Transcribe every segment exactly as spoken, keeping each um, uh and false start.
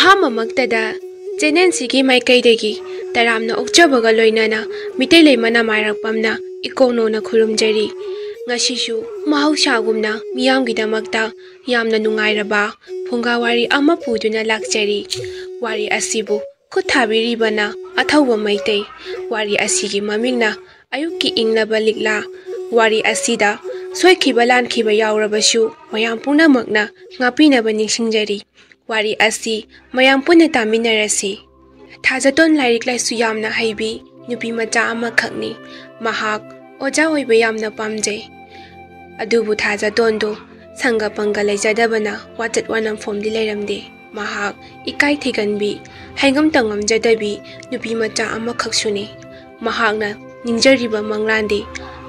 ꯑꯍꯥꯟꯕꯃꯛꯇꯗ ꯆꯦꯅꯦꯜꯁꯤꯒꯤ ꯃꯥꯏꯀꯩꯗꯒꯤ ꯇꯔꯥꯝꯅ ꯑꯣꯛꯆꯕꯒ ꯂꯣꯏꯅꯅ ꯃꯤꯇꯩ ꯂꯩꯃ ꯅꯃꯥꯏꯔꯛꯄꯝꯅ ꯏꯀꯣꯅꯣꯅ ꯈꯨꯔꯨꯝꯖꯔꯤ꯫ ꯉꯁꯤꯁꯨ ꯃꯍꯧꯁꯥꯒꯨꯝꯅ ꯃꯤꯌꯥꯝꯒꯤꯗꯃꯛꯇ ꯌꯥꯝꯅ ꯅꯨꯡꯉꯥꯏꯔꯕ ꯐꯨꯡꯒꯥ ꯋꯥꯔꯤ ꯑꯃ ꯄꯨꯗꯨꯅ ꯂꯥꯛꯆꯔꯤ꯫ ꯋꯥꯔꯤ ꯑꯁꯤꯕꯨ ꯈꯨꯠ ꯊꯥꯕꯤꯔꯤꯕꯅ ꯑꯊꯧꯕ ꯃꯩꯇꯩ꯫ ꯋꯥꯔꯤ ꯑꯁꯤꯒꯤ ꯃꯃꯤꯡꯅ ꯑꯌꯨꯛꯀꯤ ꯏꯪꯂꯕ ꯂꯤꯛꯂꯥ꯫ ꯋꯥꯔꯤ ꯑꯁꯤꯗ ꯁꯣꯏꯈꯤꯕ ꯂꯥꯟꯈꯤꯕ ꯌꯥꯎꯔꯕꯁꯨ ꯃꯌꯥꯝ ꯄꯨꯝꯅꯃꯛꯅ ꯉꯥꯛꯄꯤꯅꯕ ꯅꯤꯡꯁꯤꯡꯖꯔꯤ꯫ ꯋꯥꯔꯤ ꯑꯁꯤ ꯃꯌꯥꯝ ꯄꯨꯟꯅ ꯇꯥꯃꯤꯟꯅꯔꯁꯤ꯫ ꯊꯥꯖꯇꯣꯟ ꯂꯥꯏꯔꯤꯛ ꯂꯥꯏꯁꯨ ꯌꯥꯝꯅ ꯍꯩꯕꯤ ꯅꯨꯄꯤ ꯃꯆꯥ ꯑꯃꯈꯛꯅꯤ꯫ ꯃꯍꯥꯛ ꯑꯣꯖꯥ ꯑꯣꯏꯕ ꯌꯥꯝꯅ ꯄꯥꯝꯖꯩ꯫ ꯑꯗꯨꯕꯨ ꯊꯥꯖꯇꯣꯟꯗꯨ ꯁꯪꯒ ꯄꯪꯒ ꯂꯩꯖꯗꯕꯅ ꯋꯥꯆꯠ ꯋꯥꯅꯝꯐꯣꯝꯗꯤ ꯂꯩꯔꯝꯗꯦ꯫ ꯃꯍꯥꯛ ꯏꯀꯥꯏ ꯊꯤꯒꯟꯕꯤ, ꯍꯩꯉꯝ ꯇꯧꯉꯝꯖꯗꯕꯤ ꯅꯨꯄꯤ ꯃꯆꯥ ꯑꯃꯈꯛꯁꯨꯅꯤ꯫ ꯃꯍꯥꯛꯅ ꯅꯤꯡꯖꯔꯤꯕ ꯃꯪꯂꯥꯟꯗꯤ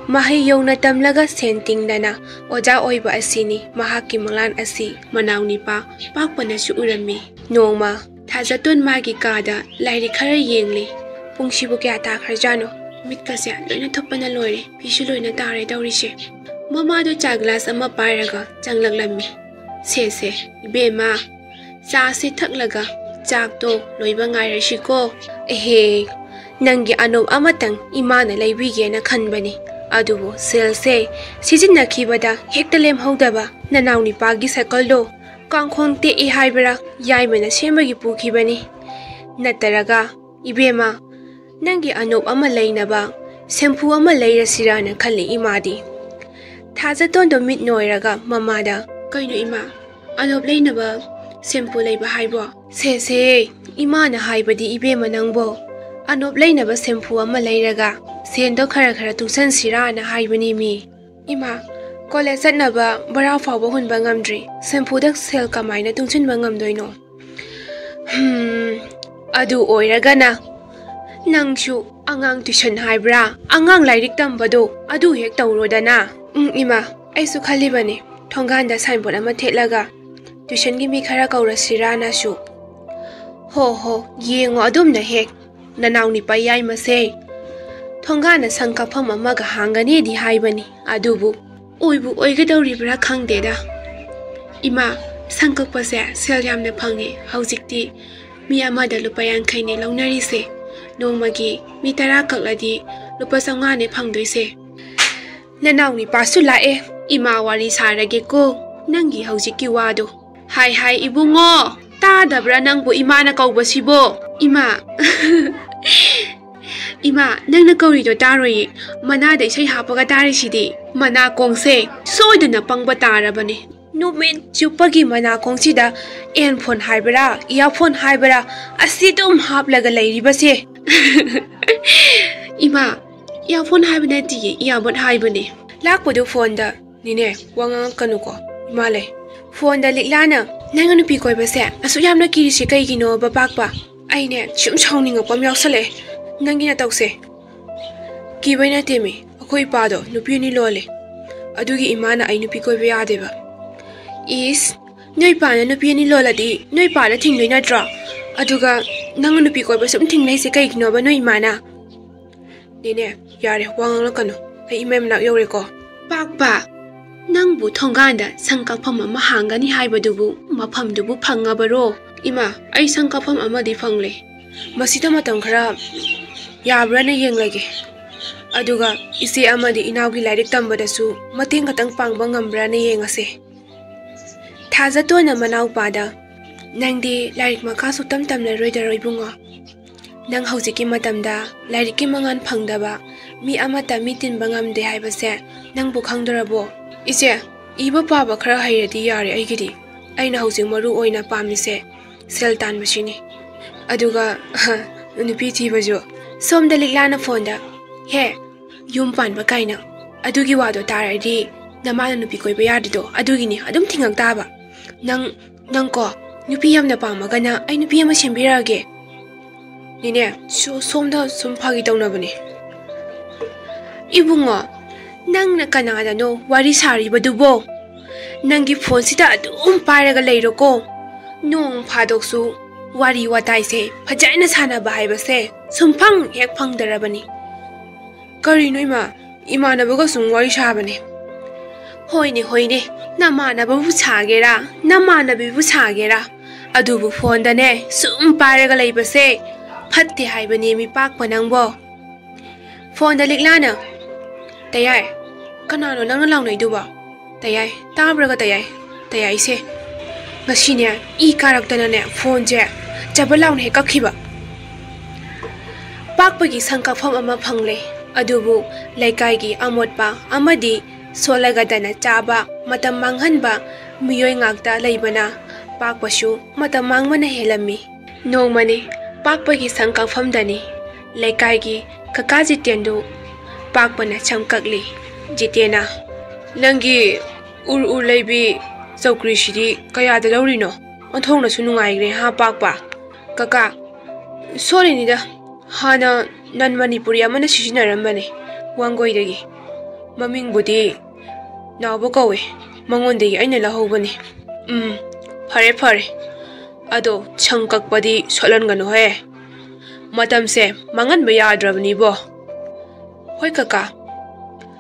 ꯃꯍꯩ ꯌꯧꯅ ꯇꯝꯂꯒ ꯁꯦꯟ ꯇꯤꯡꯗꯅ ꯑꯣꯖꯥ ꯑꯣꯏꯕ ꯑꯁꯤꯅꯤ꯫ ꯃꯍꯥꯛꯀꯤ ꯃꯪꯂꯥꯟ ꯑꯁꯤ ꯃꯅꯥꯎ ꯅꯤꯄꯥ ꯄꯥꯛꯄꯅꯁꯨ ꯎꯔꯝꯃꯤ꯫ ꯅꯣꯡꯃ ꯊꯥꯖꯇꯣꯟ ꯃꯥꯒꯤ ꯀꯥꯗ ꯂꯥꯏꯔꯤꯛ ꯈꯔ ꯌꯦꯡꯂꯤ꯫ ꯄꯨꯡꯁꯤꯕꯨ ꯀꯌꯥ ꯇꯥꯈ꯭ꯔꯖꯥꯠꯅꯣ? ꯃꯤꯠꯀꯁꯦ ꯂꯣꯏꯅ ꯊꯨꯞꯄꯅ ꯂꯣꯏꯔꯦ꯫ ꯐꯤꯁꯨ ꯂꯣꯏꯅ ꯇꯥꯔꯦ ꯇꯧꯔꯤꯁꯦ꯫ ꯃꯃꯥꯗꯣ ꯆꯥ ꯒ꯭ꯂꯥꯁ ꯑꯃ ꯄꯥꯏꯔꯒ ꯆꯪꯂꯛꯂꯝꯃꯤ꯫ "ꯁꯦ ꯁꯦ, ꯏꯕꯦꯝꯃ, ꯆꯥꯁꯦ ꯊꯛꯂꯒ ꯆꯥꯛꯇꯣ ꯂꯣꯏꯕ ꯉꯥꯏꯔꯁꯤꯀꯣ꯫ ꯑꯦꯍꯦ, ꯅꯪꯒꯤ ꯑꯅꯣꯞ ꯑꯃꯇꯪ ꯏꯃꯥꯅ ꯂꯩꯕꯤꯒꯦꯅ ꯈꯟꯕꯅꯤ, ꯑꯗꯨꯕꯨ ꯁꯦꯜꯁꯦ ꯁꯤꯖꯤꯟꯅꯈꯤꯕꯗ ꯍꯦꯛꯇ ꯂꯦꯝꯍꯧꯗꯕ꯫ ꯅꯅꯥꯎ ꯅꯤꯄꯥꯒꯤ ꯁꯥꯏꯀꯜꯗꯣ ꯀꯥꯡꯈꯣꯡ ꯇꯦꯛꯏ ꯍꯥꯏꯕ꯭ꯔꯥ, ꯌꯥꯏꯃꯅ ꯁꯦꯝꯕꯒꯤ ꯄꯨꯈꯤꯕꯅꯤ꯫ ꯅꯠꯇ꯭ꯔꯒ, ꯏꯕꯦꯝꯃ, ꯅꯪꯒꯤ ꯑꯅꯣꯞ ꯑꯃ ꯂꯩꯅꯕ ꯁꯦꯝꯐꯨ ꯑꯃ ꯂꯩꯔꯁꯤꯔꯥꯅ ꯈꯜꯂꯤ ꯏꯃꯥꯗꯤ꯫" ꯊꯥꯖꯇꯣꯟꯗꯣ ꯃꯤꯠ ꯅꯣꯏꯔꯒ ꯃꯃꯥꯗ, "ꯀꯩꯅꯣ ꯏꯃꯥ, ꯑꯅꯣꯞ ꯂꯩꯅꯕ ꯁꯦꯝꯐꯨ ꯂꯩꯕ ꯍꯥꯏꯕꯣ?" "ꯁꯦ ꯁꯦ, ꯏꯃꯥꯅ ꯍꯥꯏꯕꯗꯤ ꯏꯕꯦꯝꯃ ꯅꯪꯕꯣ, ꯑꯅꯣꯞ ꯂꯩꯅꯕ ꯁꯦꯝꯐꯨ ꯑꯃ ꯂꯩꯔꯒ ꯁꯦꯟꯗꯣ ꯈꯔ ꯈꯔ ꯇꯨꯡꯁꯟꯁꯤꯔꯥꯅ ꯍꯥꯏꯕꯅꯤ ꯃꯤ꯫" "ꯏꯃꯥ, ꯀꯣꯂꯦꯖ ꯆꯠꯅꯕ ꯚꯔꯥ ꯐꯥꯎꯕ ꯍꯨꯟꯕ ꯉꯝꯗ꯭ꯔꯤ, ꯁꯦꯝꯐꯨꯗ ꯁꯦꯜ ꯀꯃꯥꯏꯅ ꯇꯨꯡꯁꯤꯟꯕ ꯉꯝꯗꯣꯏꯅꯣ?" "ꯍꯝ, ꯑꯗꯨ ꯑꯣꯏꯔꯒꯅ ꯅꯪꯁꯨ ꯑꯉꯥꯡ ꯇꯨꯏꯁꯟ ꯍꯥꯏꯕ꯭ꯔꯥ, ꯑꯉꯥꯡ ꯂꯥꯏꯔꯤꯛ ꯇꯝꯕꯗꯣ ꯑꯗꯨ ꯍꯦꯛ ꯇꯧꯔꯣꯗꯅ꯫" "ꯎꯝ ꯏꯃꯥ, ꯑꯩꯁꯨ ꯈꯜꯂꯤꯕꯅꯤ ꯊꯣꯡꯒꯥꯟꯗ ꯁꯥꯏꯟꯕꯣꯔꯗ ꯑꯃ ꯊꯦꯠꯂꯒ ꯇꯨꯏꯁꯟꯒꯤ ꯃꯤ ꯈꯔ ꯀꯧꯔꯁꯤꯔꯥꯅꯁꯨ꯫" "ꯍꯣ ꯍꯣ, ꯌꯦꯡꯉꯣ ꯑꯗꯨꯝꯅ ꯍꯦꯛ꯫ ꯅꯅꯥꯎ ꯅꯤꯄꯥ ꯌꯥꯏꯃꯁꯦ ꯊꯣꯡꯒꯥꯟꯗ ꯁꯪ ꯀꯥꯐꯝ ꯑꯃꯒ ꯍꯥꯡꯒꯅꯤꯗꯤ ꯍꯥꯏꯕꯅꯤ, ꯑꯗꯨꯕꯨ ꯑꯣꯏꯕꯨ ꯑꯣꯏꯒꯗꯧꯔꯤꯕ꯭ꯔꯥ ꯈꯪꯗꯦꯗ꯫ ꯏꯃꯥ, ꯁꯪ ꯀꯛꯄꯁꯦ ꯁꯦꯜ ꯌꯥꯝꯅ ꯐꯪꯉꯦ꯫ ꯍꯧꯖꯤꯛꯇꯤ ꯃꯤ ꯑꯃꯗ ꯂꯨꯄꯥ ꯌꯥꯡꯈꯩꯅꯦ ꯂꯧꯅꯔꯤꯁꯦ꯫ ꯅꯣꯡꯃꯒꯤ ꯃꯤ ꯇꯔꯥ ꯀꯛꯂꯗꯤ ꯂꯨꯄꯥ ꯆꯥꯝꯃꯉꯥꯅꯦ ꯐꯪꯗꯣꯏꯁꯦ꯫ ꯅꯅꯥꯎ ꯅꯤꯄꯥꯁꯨ ꯂꯥꯛꯑꯦ꯫ ꯏꯃꯥ ꯋꯥꯔꯤ ꯁꯥꯔꯒꯦꯀꯣ꯫ ꯅꯪꯒꯤ ꯍꯧꯖꯤꯛꯀꯤ ꯋꯥꯗꯣ꯫ ꯍꯥꯏ ꯍꯥꯏ ꯏꯕꯨꯡꯉꯣ, ꯇꯥꯗꯕ꯭ꯔꯥ ꯅꯪꯕꯨ ꯏꯃꯥꯅ ꯀꯧꯕꯁꯤꯕꯣ? ꯏꯃꯥ, ꯏꯃꯥ, ꯅꯪꯅ ꯀꯧꯔꯤꯗꯣ ꯇꯥꯔꯣꯏꯌꯦ꯫ ꯃꯅꯥꯗ ꯏꯁꯩ ꯍꯥꯞꯄꯒ ꯇꯥꯔꯤꯁꯤꯗꯤ꯫ ꯃꯅꯥ ꯀꯣꯡꯁꯦ ꯁꯣꯏꯗꯅ ꯄꯪꯕ ꯇꯥꯔꯕꯅꯦ꯫ ꯅꯨꯃꯤꯠ ꯆꯨꯞꯄꯒꯤ ꯃꯅꯥ ꯀꯣꯡꯁꯤꯗ ꯑꯦꯟꯐꯣꯟ ꯍꯥꯏꯕ꯭ꯔꯥ, ꯏꯌꯥꯔꯐꯣꯟ ꯍꯥꯏꯕ꯭ꯔꯥ, ꯑꯁꯤ ꯑꯗꯨꯝ ꯍꯥꯞꯂꯒ ꯂꯩꯔꯤꯕꯁꯦ꯫ ꯏꯃꯥ, ꯏꯌꯥꯔꯐꯣꯟ ꯍꯥꯏꯕ ꯅꯠꯇꯤꯌꯦ, ꯏꯌꯥꯔꯕꯣꯠ ꯍꯥꯏꯕꯅꯦ꯫ ꯂꯥꯛꯄꯗꯨ ꯐꯣꯟꯗ꯫ ꯅꯤꯅꯦ, ꯋꯥ ꯉꯥꯡꯉꯛꯀꯅꯨꯀꯣ, ꯏꯃꯥ ꯂꯩ꯫ ꯐꯣꯟꯗ ꯂꯤꯛꯂꯥꯅ, "ꯅꯪꯅ ꯅꯨꯄꯤ ꯀꯣꯏꯕꯁꯦ ꯑꯁꯨꯛ ꯌꯥꯝꯅ ꯀꯤꯔꯤꯁꯤ ꯀꯩꯒꯤꯅꯣꯕ ꯄꯥꯛꯄ?" ꯑꯩꯅꯦ ꯁꯨꯝ ꯁꯥꯎꯅꯤꯡꯉꯛꯄ ꯑꯃ ꯌꯥꯎꯁꯜꯂꯛꯑꯦ꯫ "ꯅꯪꯒꯤ ꯅꯇꯧꯁꯦ꯫ ꯀꯤꯕꯩ ꯅꯠꯇꯦꯃꯤ, ꯑꯩꯈꯣꯏ ꯏꯄꯥꯗꯣ ꯅꯨꯄꯤ ꯑꯅꯤ ꯂꯣꯜꯂꯦ꯫ ꯑꯗꯨꯒꯤ ꯏꯃꯥꯅ ꯑꯩ ꯅꯨꯄꯤ ꯀꯣꯏꯕ ꯌꯥꯗꯦꯕ꯫" "ꯏꯁ, ꯅꯣꯏ ꯏꯄꯥꯅ ꯅꯨꯄꯤ ꯑꯅꯤ ꯂꯣꯜꯂꯗꯤ ꯅꯣꯏ ꯏꯄꯥꯗ ꯊꯤꯡꯗꯣꯏ ꯅꯠꯇ꯭ꯔꯣ? ꯑꯗꯨꯒ ꯅꯪꯅ ꯅꯨꯄꯤ ꯀꯣꯏꯕ ꯁꯨꯝ ꯊꯤꯡꯅꯩꯁꯦ ꯀꯩꯒꯤꯅꯣꯕ ꯅꯣꯏ ꯏꯃꯥꯅ?" "ꯅꯦꯅꯦ, ꯌꯥꯔꯦ, ꯋꯥ ꯉꯥꯡꯂꯛꯀꯅꯨ꯫ ꯑꯩ ꯏꯃꯥꯏ ꯃꯅꯥꯛ ꯌꯧꯔꯦꯀꯣ꯫" "ꯄꯥꯛꯄ, ꯅꯪꯕꯨ ꯊꯣꯡꯒꯥꯟꯗ ꯁꯪ ꯀꯛꯐꯝ ꯑꯃ ꯍꯥꯡꯒꯅꯤ ꯍꯥꯏꯕꯗꯨꯕꯨ ꯃꯐꯝꯗꯨꯕꯨ ꯐꯪꯉꯕꯔꯣ?" "ꯏꯃꯥ, ꯑꯩ ꯁꯪ ꯀꯛꯐꯝ ꯑꯃꯗꯤ ꯐꯪꯂꯦ꯫ ꯃꯁꯤꯗ ꯃꯇꯝ ꯈꯔ ꯌꯥꯕ꯭ꯔꯥꯅ ꯌꯦꯡꯂꯒꯦ꯫ ꯑꯗꯨꯒ ꯏꯆꯦ ꯑꯃꯗꯤ ꯏꯅꯥꯎꯒꯤ ꯂꯥꯏꯔꯤꯛ ꯇꯝꯕꯗꯁꯨ ꯃꯇꯦꯡ ꯈꯛꯇꯪ ꯄꯥꯡꯕ ꯉꯝꯕ꯭ꯔꯥꯅ ꯌꯦꯡꯉꯁꯦ꯫" ꯊꯥꯖꯇꯣꯟꯅ ꯃꯅꯥꯎꯄꯥꯗ, "ꯅꯪꯗꯤ ꯂꯥꯏꯔꯤꯛ ꯃꯈꯥ ꯁꯨꯛꯇꯝ ꯇꯝꯂꯔꯣꯏꯗꯔꯣ ꯏꯕꯨꯡꯉꯣ? ꯅꯪ ꯍꯧꯖꯤꯛꯀꯤ ꯃꯇꯝꯗ ꯂꯥꯏꯔꯤꯛꯀꯤ ꯃꯉꯥꯜ ꯐꯪꯗꯕ ꯃꯤ ꯑꯃꯠꯇ ꯃꯤ ꯇꯤꯟꯕ ꯉꯝꯗꯦ ꯍꯥꯏꯕꯁꯦ ꯅꯪꯕꯨ ꯈꯪꯗ꯭ꯔꯕꯣ?" "ꯏꯆꯦ, ꯏꯕ ꯄꯥꯕ ꯈꯔ ꯍꯩꯔꯗꯤ ꯌꯥꯔꯦ ꯑꯩꯒꯤꯗꯤ꯫ ꯑꯩꯅ ꯍꯧꯖꯤꯛ ꯃꯔꯨ ꯑꯣꯏꯅ ꯄꯥꯝꯃꯤꯁꯦ ꯁꯦꯜ ꯇꯥꯟꯕꯁꯤꯅꯤ꯫ ꯑꯗꯨꯒ ꯅꯨꯄꯤ ꯊꯤꯕꯁꯨ꯫" ꯁꯣꯝꯗ ꯂꯤꯛꯂꯥꯅ ꯐꯣꯟꯗ, "ꯍꯦ, ꯌꯨꯝ ꯄꯥꯟꯕ ꯀꯥꯏꯅ꯫ ꯑꯗꯨꯒꯤ ꯋꯥꯗꯣ ꯇꯥꯔꯗꯤ ꯅꯃꯥꯅ ꯅꯨꯄꯤ ꯀꯣꯏꯕ ꯌꯥꯗ꯭ꯔꯤꯗꯣ ꯑꯗꯨꯒꯤꯅꯤ ꯑꯗꯨꯝ ꯊꯤꯡꯉꯛ ꯇꯥꯕ꯫ ꯅꯪ, ꯅꯪ ꯀꯣ, ꯅꯨꯄꯤ ꯌꯥꯝꯅ ꯄꯥꯝꯃꯒꯅ ꯑꯩ ꯅꯨꯄꯤ ꯑꯃ ꯁꯦꯝꯕꯤꯔꯛꯑꯒꯦ꯫" "ꯅꯦꯅꯦ, ꯁꯣ-, ꯁꯣꯝꯗ ꯁꯨꯝ ꯐꯥꯒꯤ ꯇꯧꯅꯕꯅꯦ꯫" "ꯏꯕꯨꯡꯉꯣ, ꯅꯪꯅ ꯀꯅꯥꯗꯅꯣ ꯋꯥꯔꯤ ꯁꯥꯔꯤꯕꯗꯨꯕꯣ? ꯅꯪꯒꯤ ꯐꯣꯟꯁꯤꯗ ꯑꯗꯨꯝ ꯄꯥꯏꯔꯒ ꯂꯩꯔꯣꯀꯣ꯫ ꯅꯣꯡ ꯐꯥꯗꯣꯛꯁꯨ ꯋꯥꯔꯤ ꯋꯥꯇꯥꯏꯁꯦ ꯐꯖꯅ ꯁꯥꯟꯅꯕ ꯍꯥꯏꯕꯁꯦ ꯁꯨꯝꯐꯪ ꯍꯦꯛ ꯐꯪꯗꯔꯕꯅꯤ꯫" "ꯀꯔꯤꯅꯣ ꯏꯃꯥ? ꯏꯃꯥꯟꯅꯕꯒ ꯁꯨꯝ ꯋꯥꯔꯤ ꯁꯥꯕꯅꯦ꯫" ꯍꯣꯏꯅꯦ, ꯍꯣꯏꯅꯦ, ꯅꯃꯥꯟꯅꯕꯕꯨ ꯁꯥꯒꯦꯔꯥ, ꯅꯃꯥꯟꯅꯕꯤꯕꯨ ꯁꯥꯒꯦꯔꯥ, ꯑꯗꯨꯕꯨ ꯐꯣꯟꯗꯅꯦ ꯁꯨꯝ ꯄꯥꯏꯔꯒ ꯂꯩꯕꯁꯦ ꯐꯠꯇꯦ ꯍꯥꯏꯕꯅꯦ, ꯃꯤ ꯄꯥꯛꯄ ꯅꯪꯕꯣ꯫ ꯐꯣꯟꯗ ꯂꯤꯛꯂꯥꯅ, "ꯇꯌꯥꯏ, ꯀꯅꯥꯅꯣ ꯅꯪꯅ ꯂꯥꯎꯅꯩꯗꯨꯕꯣ? ꯇꯌꯥꯏ, ꯇꯥꯕ꯭ꯔꯒ ꯇꯌꯥꯏ, ꯇꯌꯥꯏꯁꯦ?" ꯉꯁꯤꯅꯦ ꯏ ꯀꯥꯔꯛꯇꯅꯅꯦ ꯐꯣꯟꯁꯦ ꯆꯕ ꯂꯥꯎꯅ ꯍꯦꯛ ꯀꯛꯈꯤꯕ꯫ ꯄꯥꯛꯄꯒꯤ ꯁꯪ ꯀꯛꯐꯝ ꯑꯃ ꯐꯪꯂꯦ, ꯑꯗꯨꯕꯨ ꯂꯩꯀꯥꯏꯒꯤ ꯑꯃꯣꯠꯄ ꯑꯃꯗꯤ ꯁꯣꯠꯂꯒꯗꯅ ꯆꯥꯕ, ꯃꯇꯝ ꯃꯥꯡꯍꯟꯕ ꯃꯤꯑꯣꯏ ꯉꯥꯛꯇ ꯂꯩꯕꯅ ꯄꯥꯛꯄꯁꯨ ꯃꯇꯝ ꯃꯥꯡꯕꯅ ꯍꯦꯜꯂꯝꯃꯤ꯫ ꯅꯣꯡꯃꯅꯤ ꯄꯥꯛꯄꯒꯤ ꯁꯪ ꯀꯛꯐꯝꯗꯅꯤ ꯂꯩꯀꯥꯏꯒꯤ ꯀꯀꯥ ꯖꯤꯇꯦꯟꯗꯨ ꯄꯥꯛꯄꯅ ꯁꯝ ꯀꯛꯂꯤ꯫ ꯖꯤꯇꯦꯟꯅ, "ꯅꯪꯒꯤ ꯎꯔ ꯎꯔ ꯂꯩꯕꯤ ꯆꯧꯀ꯭ꯔꯤꯁꯤꯗꯤ ꯀꯌꯥꯗ ꯂꯧꯔꯤꯅꯣ? ꯑꯣꯟꯊꯣꯛꯅꯁꯨ ꯅꯨꯡꯉꯥꯏꯈ꯭ꯔꯦ ꯍꯥ ꯄꯥꯛꯄ?" "ꯀꯀꯥ, ꯁꯣꯔꯤꯅꯤꯗ, ꯍꯥꯟꯅ ꯅꯟ ꯃꯅꯤꯄꯨꯔꯤ ꯑꯃꯅ ꯁꯤꯖꯤꯟꯅꯔꯝꯕꯅꯦ, ꯋꯥꯡꯒꯣꯏꯗꯒꯤ꯫ ꯃꯃꯤꯡꯕꯨꯗꯤ ꯅꯥꯎꯕ ꯀꯧꯏ, ꯃꯉꯣꯟꯗꯒꯤ ꯑꯩꯅ ꯂꯧꯍꯧꯕꯅꯤ꯫" "ꯎꯝ, ꯐꯔꯦ ꯐꯔꯦ, ꯑꯗꯣ ꯁꯪ ꯀꯛꯄꯗꯤ ꯁꯣꯠꯍꯟꯒꯅꯨꯍꯦ, ꯃꯇꯝꯁꯦ ꯃꯥꯡꯍꯟꯕ ꯌꯥꯗ꯭ꯔꯕꯅꯤꯕꯣ꯫" "ꯍꯣꯏ ꯀꯀꯥ,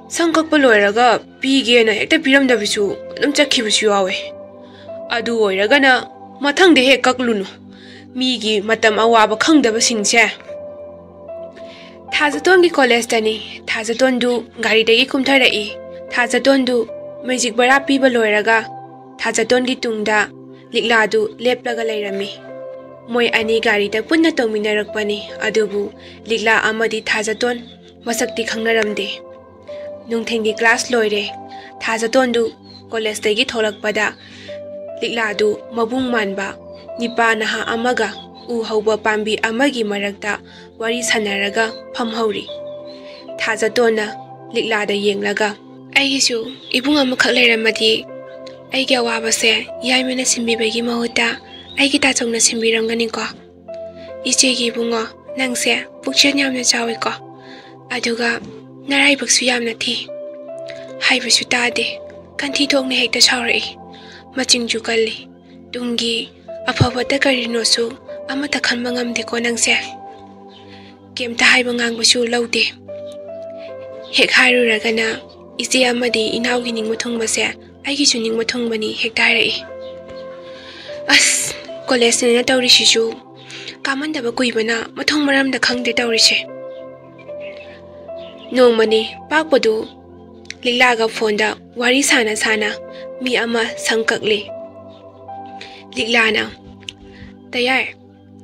ꯁꯪ ꯀꯛꯄ ꯂꯣꯏꯔꯒ ꯄꯤꯒꯦꯅ ꯍꯦꯛꯇ ꯄꯤꯔꯝꯗꯕꯁꯨ ꯑꯗꯨꯝ ꯆꯠꯈꯤꯕꯁꯨ ꯌꯥꯎꯋꯦ꯫ ꯑꯗꯨ ꯑꯣꯏꯔꯒꯅ ꯃꯊꯪꯗ ꯍꯦꯛ ꯀꯛꯂꯨꯅꯨ, ꯃꯤꯒꯤ ꯃꯇꯝ ꯑꯋꯥꯕ ꯈꯪꯗꯕꯁꯤꯡꯁꯦ꯫" ꯊꯥꯖꯇꯣꯟꯒꯤ ꯀꯣꯂꯦꯖꯇꯅꯤ꯫ ꯊꯥꯖꯇꯣꯟꯗꯨ ꯒꯥꯔꯤꯗꯒꯤ ꯀꯨꯝꯊꯔꯛꯏ꯫ ꯊꯥꯖꯇꯣꯟꯗꯨ ꯃꯦꯖꯤꯛ ꯕꯔꯥ ꯄꯤꯕ ꯂꯣꯏꯔꯒ ꯊꯥꯖꯇꯣꯟꯒꯤ ꯇꯨꯡꯗ ꯂꯤꯛꯂꯥꯗꯨ ꯂꯦꯞꯂꯒ ꯂꯩꯔꯝꯃꯤ꯫ ꯃꯣꯏ ꯑꯅꯤ ꯒꯥꯔꯤꯗ ꯄꯨꯟꯅ ꯇꯣꯡꯃꯤꯟꯅꯔꯛꯄꯅꯤ, ꯑꯗꯨꯕꯨ ꯂꯤꯛꯂꯥ ꯑꯃꯗꯤ ꯊꯥꯖꯇꯣꯟ ꯃꯁꯛꯇꯤ ꯈꯪꯅꯔꯝꯗꯦ꯫ ꯅꯨꯡꯊꯤꯜꯒꯤ ꯀ꯭ꯂꯥꯁ ꯂꯣꯏꯔꯦ꯫ ꯊꯥꯖꯇꯣꯟꯗꯨ ꯀꯣꯂꯦꯖꯇꯒꯤ ꯊꯣꯛꯂꯛꯄꯗ ꯂꯤꯛꯂꯥꯗꯨ ꯃꯕꯨꯡ ꯃꯥꯟꯕ ꯅꯤꯄꯥ ꯅꯍꯥ ꯑꯃꯒ ꯎ ꯍꯧꯕ ꯄꯥꯝꯕꯤ ꯑꯃꯒꯤ ꯃꯔꯛꯇ ꯋꯥꯔꯤ ꯁꯥꯟꯅꯔꯒ ꯐꯝꯍꯧꯔꯤ꯫ ꯊꯥꯖꯇꯣꯟꯅ ꯂꯤꯛꯂꯥꯗ ꯌꯦꯡꯂꯒ, "ꯑꯩꯒꯤꯁꯨ ꯏꯕꯨꯡ ꯑꯃꯈꯛ ꯂꯩꯔꯝꯃꯗꯤ ꯑꯩꯒꯤ ꯑꯋꯥꯕꯁꯦ ꯌꯥꯏꯃꯅ ꯁꯤꯟꯕꯤꯕꯒꯤ ꯃꯍꯨꯠꯇ ꯑꯩꯒꯤ ꯇꯥꯆꯧꯅ ꯁꯤꯟꯕꯤꯔꯝꯒꯅꯤꯀꯣ꯫ ꯏꯆꯦꯒꯤ ꯏꯕꯨꯡꯉꯣ, ꯅꯪꯁꯦ ꯄꯨꯛꯆꯦꯜ ꯌꯥꯝꯅ ꯆꯥꯎꯏꯀꯣ, ꯑꯗꯨꯒ ꯅꯔꯥꯏꯕꯛꯁꯨ ꯌꯥꯝꯅ ꯊꯤ꯫ ꯍꯥꯏꯕꯁꯨ ꯇꯥꯗꯦ, ꯀꯟꯊꯤ ꯊꯣꯛꯅ ꯍꯦꯛꯇ ꯁꯥꯎꯔꯛꯏ, ꯃꯆꯤꯡꯁꯨ ꯀꯜꯂꯤ꯫ ꯇꯨꯡꯒꯤ ꯑꯐꯕꯇ ꯀꯔꯤꯅꯣꯁꯨ ꯑꯃꯠꯇ ꯈꯟꯕ ꯉꯝꯗꯦꯀꯣ ꯅꯪꯁꯦ꯫ ꯀꯩꯝꯇ ꯍꯥꯏꯕ ꯉꯥꯡꯕꯁꯨ ꯂꯧꯗꯦ꯫ ꯍꯦꯛ ꯍꯥꯏꯔꯨꯔꯒꯅ ꯏꯆꯦ ꯑꯃꯗꯤ ꯏꯅꯥꯎꯒꯤ ꯅꯤꯡꯕ ꯊꯨꯡꯕꯁꯦ ꯑꯩꯒꯤꯁꯨ ꯅꯤꯡꯕ ꯊꯨꯡꯕꯅꯤ ꯍꯦꯛꯇ ꯍꯥꯏꯔꯛꯏ꯫ ꯑꯁ, ꯀꯣꯂꯦꯖꯅꯦꯅ ꯇꯧꯔꯤꯁꯤꯁꯨ ꯀꯥꯃꯟꯗꯕ ꯀꯨꯏꯕꯅ ꯃꯊꯣꯡ ꯃꯔꯝꯗ ꯈꯪꯗꯦ ꯇꯧꯔꯤꯁꯦ꯫ ꯅꯣꯡꯃꯅꯤ ꯄꯥꯛꯄꯗꯨ ꯂꯤꯛꯂꯥꯒ ꯐꯣꯟꯗ ꯋꯥꯔꯤ ꯁꯥꯅ ꯁꯥꯅ ꯃꯤ ꯑꯃ ꯁꯝ ꯀꯛꯂꯤ꯫ ꯂꯤꯛꯂꯥꯅ, "ꯇꯌꯥꯏ,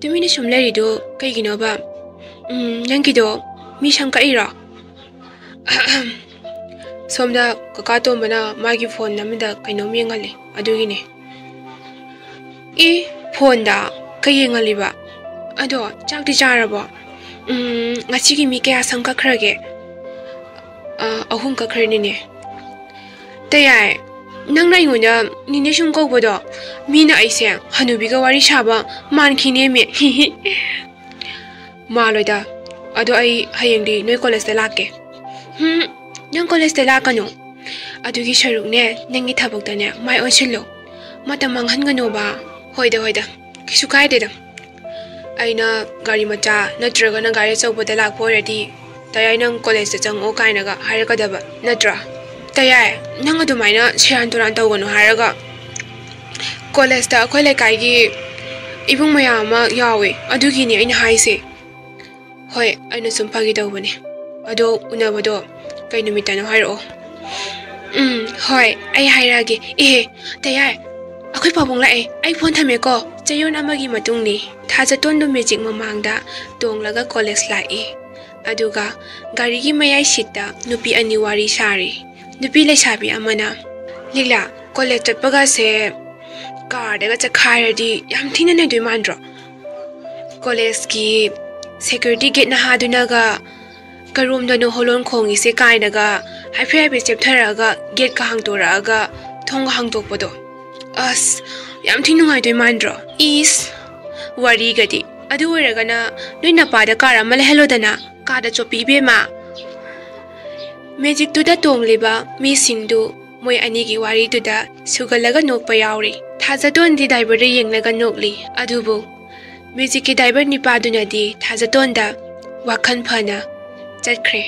ꯇꯨꯃꯤꯟꯅ ꯁꯨꯝ ꯂꯩꯔꯤꯗꯣ ꯀꯩꯒꯤꯅꯣꯕ? ꯎꯝ, ꯅꯪꯒꯤꯗꯣ ꯃꯤ ꯁꯝ ꯀꯛꯏꯔꯣ?" "ꯁꯣꯝꯗ ꯀꯀꯥ ꯇꯣꯝꯕꯅ ꯃꯥꯒꯤ ꯐꯣꯟ ꯑꯃꯗ ꯀꯩꯅꯣꯝ ꯌꯦꯡꯍꯜꯂꯤ, ꯑꯗꯨꯒꯤꯅꯦ꯫" "ꯏ, ꯐꯣꯟꯗ ꯀꯩ ꯌꯦꯡꯍꯜꯂꯤꯕ? ꯑꯗꯣ ꯆꯥꯛꯇꯤ ꯆꯥꯔꯕꯣ?" "ꯎꯝ, ꯉꯁꯤꯒꯤ ꯃꯤ ꯀꯌꯥ ꯁꯝ ꯀꯛꯈ꯭ꯔꯒꯦ?" "ꯑ, ꯑꯍꯨꯝ ꯀꯛꯈ꯭ꯔꯦ, ꯅꯦꯅꯦ꯫" "ꯇꯌꯥꯏ, ꯅꯪꯅ ꯑꯩꯉꯣꯟꯗ ꯅꯦꯅꯦ ꯁꯨꯝ ꯀꯧꯕꯗꯣ ꯃꯤꯅ ꯑꯩꯁꯦ ꯍꯅꯨꯕꯤꯒ ꯋꯥꯔꯤ ꯁꯥꯕ ꯃꯥꯟꯈꯤꯅꯦꯃꯤ꯫" "ꯃꯥꯜꯂꯣꯏꯗ꯫ ꯑꯗꯣ ꯑꯩ ꯍꯌꯦꯡꯗꯤ ꯅꯣꯏ ꯀꯣꯂꯦꯖꯇ ꯂꯥꯛꯀꯦ꯫" "ꯍꯨꯝ, ꯅꯪ ꯀꯣꯂꯦꯖꯇ ꯂꯥꯛꯀꯅꯨ꯫ ꯑꯗꯨꯒꯤ ꯁꯔꯨꯛꯅꯦ, ꯅꯪꯒꯤ ꯊꯕꯛꯇꯅꯦ ꯃꯥꯏ ꯑꯣꯟꯁꯤꯜꯂꯣ꯫ ꯃꯇꯝ ꯃꯥꯡꯍꯟꯒꯅꯣꯕ꯫" "ꯍꯣꯏꯗ, ꯍꯣꯏꯗ, ꯀꯩꯁꯨ ꯀꯥꯏꯗꯦꯗ꯫ ꯑꯩꯅ ꯒꯥꯔꯤ ꯃꯆꯥ ꯅꯠꯇ꯭ꯔꯒꯅ ꯒꯥꯔꯤ ꯑꯆꯧꯕꯗ ꯂꯥꯛꯄ ꯑꯣꯏꯔꯗꯤ, 'ꯇꯌꯥꯏ, ꯅꯪ ꯀꯣꯂꯦꯖꯇ ꯆꯪꯉꯛꯑꯣ' ꯀꯥꯏꯅꯒ ꯍꯥꯏꯔꯛꯀꯗꯕ ꯅꯠꯇ꯭ꯔꯥ? ꯇꯌꯥꯏ, ꯅꯪ ꯑꯗꯨꯃꯥꯏꯅ ꯁꯦꯔꯥꯟ ꯇꯨꯔꯥꯟ ꯇꯧꯒꯅꯨ ꯍꯥꯏꯔꯒ, ꯀꯣꯂꯦꯖꯇ ꯑꯩꯈꯣꯏ ꯂꯩꯀꯥꯏꯒꯤ ꯏꯕꯨꯡ ꯃꯌꯥꯝ ꯑꯃ ꯌꯥꯎꯋꯦ, ꯑꯗꯨꯒꯤꯅꯦ ꯑꯩꯅ ꯍꯥꯏꯁꯦ꯫" "ꯍꯣꯏ, ꯑꯩꯅ ꯁꯨꯝ ꯐꯥꯒꯤ ꯇꯧꯕꯅꯦ꯫ ꯑꯗꯣ ꯎꯅꯕꯗꯣ ꯀꯩ ꯅꯨꯃꯤꯠꯇꯅꯣ ꯍꯥꯏꯔꯛꯑꯣ꯫" "ꯎꯝ, ꯍꯣꯏ, ꯑꯩ ꯍꯥꯏꯔꯛꯑꯒꯦ꯫ ꯑꯦꯍꯦ, ꯇꯌꯥꯏ, ꯑꯩꯈꯣꯏ ꯄꯥꯕꯨꯡ ꯂꯥꯛꯑꯦ꯫ ꯑꯩ ꯐꯣꯟ ꯊꯝꯃꯦꯀꯣ꯫" ꯆꯌꯣꯜ ꯑꯃꯒꯤ ꯃꯇꯨꯡꯅꯤ꯫ ꯊꯥꯖꯇꯣꯟꯗꯨ ꯃꯦꯖꯤꯛ ꯃꯃꯥꯡꯗ ꯇꯣꯡꯂꯒ ꯀꯣꯂꯦꯖ ꯂꯥꯛꯏ꯫ ꯑꯗꯨꯒ ꯒꯥꯔꯤꯒꯤ ꯃꯌꯥꯏ ꯁꯤꯠꯇ ꯅꯨꯄꯤ ꯑꯅꯤ ꯋꯥꯔꯤ ꯁꯥꯔꯤ꯫ ꯅꯨꯄꯤ ꯂꯩꯁꯥꯕꯤ ꯑꯃꯅ, "ꯂꯤꯛꯂꯥ, ꯀꯣꯂꯦꯖ ꯆꯠꯄꯒꯁꯦ ꯀꯥꯔꯗꯒ ꯆꯠꯈꯥꯏꯔꯗꯤ ꯌꯥꯝ ꯊꯤꯅ ꯅꯩꯗꯣꯏ ꯃꯥꯟꯗ꯭ꯔꯣ? ꯀꯣꯂꯦꯖꯀꯤ ꯁꯦꯀ꯭ꯌꯨꯔꯤꯇꯤ ꯒꯦꯠ ꯅꯍꯥꯗꯨꯅꯒ ꯀꯔꯣꯝꯗꯅꯣ ꯍꯣꯂꯣꯟ ꯈꯣꯡꯉꯤꯁꯦ ꯀꯥꯏꯅꯒ ꯍꯥꯏꯐꯦꯠ ꯍꯥꯏꯐꯦꯠ ꯆꯦꯞꯊꯔꯛꯑꯒ ꯒꯦꯠꯀ ꯍꯥꯡꯇꯣꯔꯛꯑꯒ ꯊꯣꯡꯒ ꯍꯥꯡꯇꯣꯛꯄꯗꯣ꯫ ꯑꯁ, ꯌꯥꯝ ꯊꯤ ꯅꯨꯡꯉꯥꯏꯗꯣꯏ ꯃꯥꯟꯗ꯭ꯔꯣ?" "ꯏꯁ, ꯋꯥꯔꯤꯒꯗꯤ꯫ ꯑꯗꯨ ꯑꯣꯏꯔꯒꯅ ꯅꯣꯏ ꯅꯄꯥꯗ ꯀꯥꯔ ꯑꯃ ꯂꯩꯍꯜꯂꯣꯗꯅ, ꯀꯥꯗ ꯆꯣꯞꯄꯤ ꯏꯕꯦꯝꯃ꯫" ꯃꯦꯖꯤꯛꯇꯨꯗ ꯇꯣꯡꯂꯤꯕ ꯃꯤꯁꯤꯡꯗꯨ ꯃꯣꯏ ꯑꯅꯤꯒꯤ ꯋꯥꯔꯤꯗꯨꯗ ꯁꯨꯒꯜꯂꯒ ꯅꯣꯛꯄ ꯌꯥꯎꯔꯤ꯫ ꯊꯥꯖꯇꯣꯟꯗꯤ ꯗ꯭ꯔꯥꯏꯚꯔꯗ ꯌꯦꯡꯂꯒ ꯅꯣꯛꯂꯤ꯫ ꯑꯗꯨꯕꯨ ꯃꯦꯖꯤꯛꯀꯤ ꯗ꯭ꯔꯥꯏꯚꯔ ꯅꯤꯄꯥꯗꯨꯅꯗꯤ ꯊꯥꯖꯇꯣꯟꯗ ꯋꯥꯈꯜ ꯐꯅ ꯆꯠꯈ꯭ꯔꯦ꯫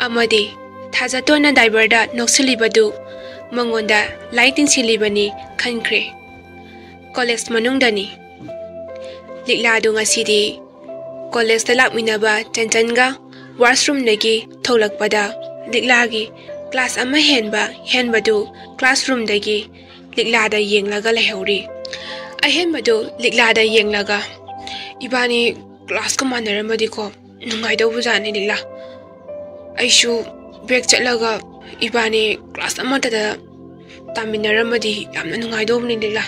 ꯑꯃꯗꯤ ꯊꯥꯖꯇꯣꯟꯅ ꯗ꯭ꯔꯥꯏꯚꯔꯗ ꯅꯣꯛꯁꯤꯜꯂꯤꯕꯗꯨ ꯃꯉꯣꯟꯗ ꯂꯥꯏ ꯇꯤꯟꯁꯤꯜꯂꯤꯕꯅꯤ ꯈꯟꯈ꯭ꯔꯦ꯫ ꯀꯣꯂꯦꯖ ꯃꯅꯨꯡꯗꯅꯤ꯫ ꯂꯤꯛꯂꯥꯗꯨ ꯉꯁꯤꯗꯤ ꯀꯣꯂꯦꯖꯇ ꯂꯥꯛꯃꯤꯟꯅꯕ ꯆꯟꯆꯟꯒ ꯋꯥꯁꯔꯨꯝꯗꯒꯤ ꯊꯣꯛꯂꯛꯄꯗ ꯂꯤꯛꯂꯥꯒꯤ ꯀ꯭ꯂꯥꯁ ꯑꯃ ꯍꯦꯟꯕ ꯍꯦꯟꯕꯗꯨ ꯀ꯭ꯂꯥꯁꯔꯨꯝꯗꯒꯤ ꯂꯤꯛꯂꯥꯗ ꯌꯦꯡꯂꯒ ꯂꯩꯍꯧꯔꯤ꯫ ꯑꯍꯦꯟꯕꯗꯨ ꯂꯤꯛꯂꯥꯗ ꯌꯦꯡꯂꯒ, "ꯏꯕꯥꯅꯤ ꯀ꯭ꯂꯥꯁꯀ ꯃꯥꯟꯅꯔꯝꯃꯗꯤꯀꯣ ꯅꯨꯡꯉꯥꯏꯗꯧꯕꯖꯥꯠꯅꯤ ꯂꯤꯛꯂꯥ꯫ ꯑꯩꯁꯨ ꯕꯦꯛ ꯆꯠꯂꯒ ꯏꯕꯥꯅꯤ ꯀ꯭ꯂꯥꯁ ꯑꯃꯠꯇꯗ ꯇꯥꯃꯤꯟꯅꯔꯝꯃꯗꯤ ꯌꯥꯝꯅ ꯅꯨꯡꯉꯥꯏꯗꯧꯕꯅꯤ ꯂꯤꯛꯂꯥ꯫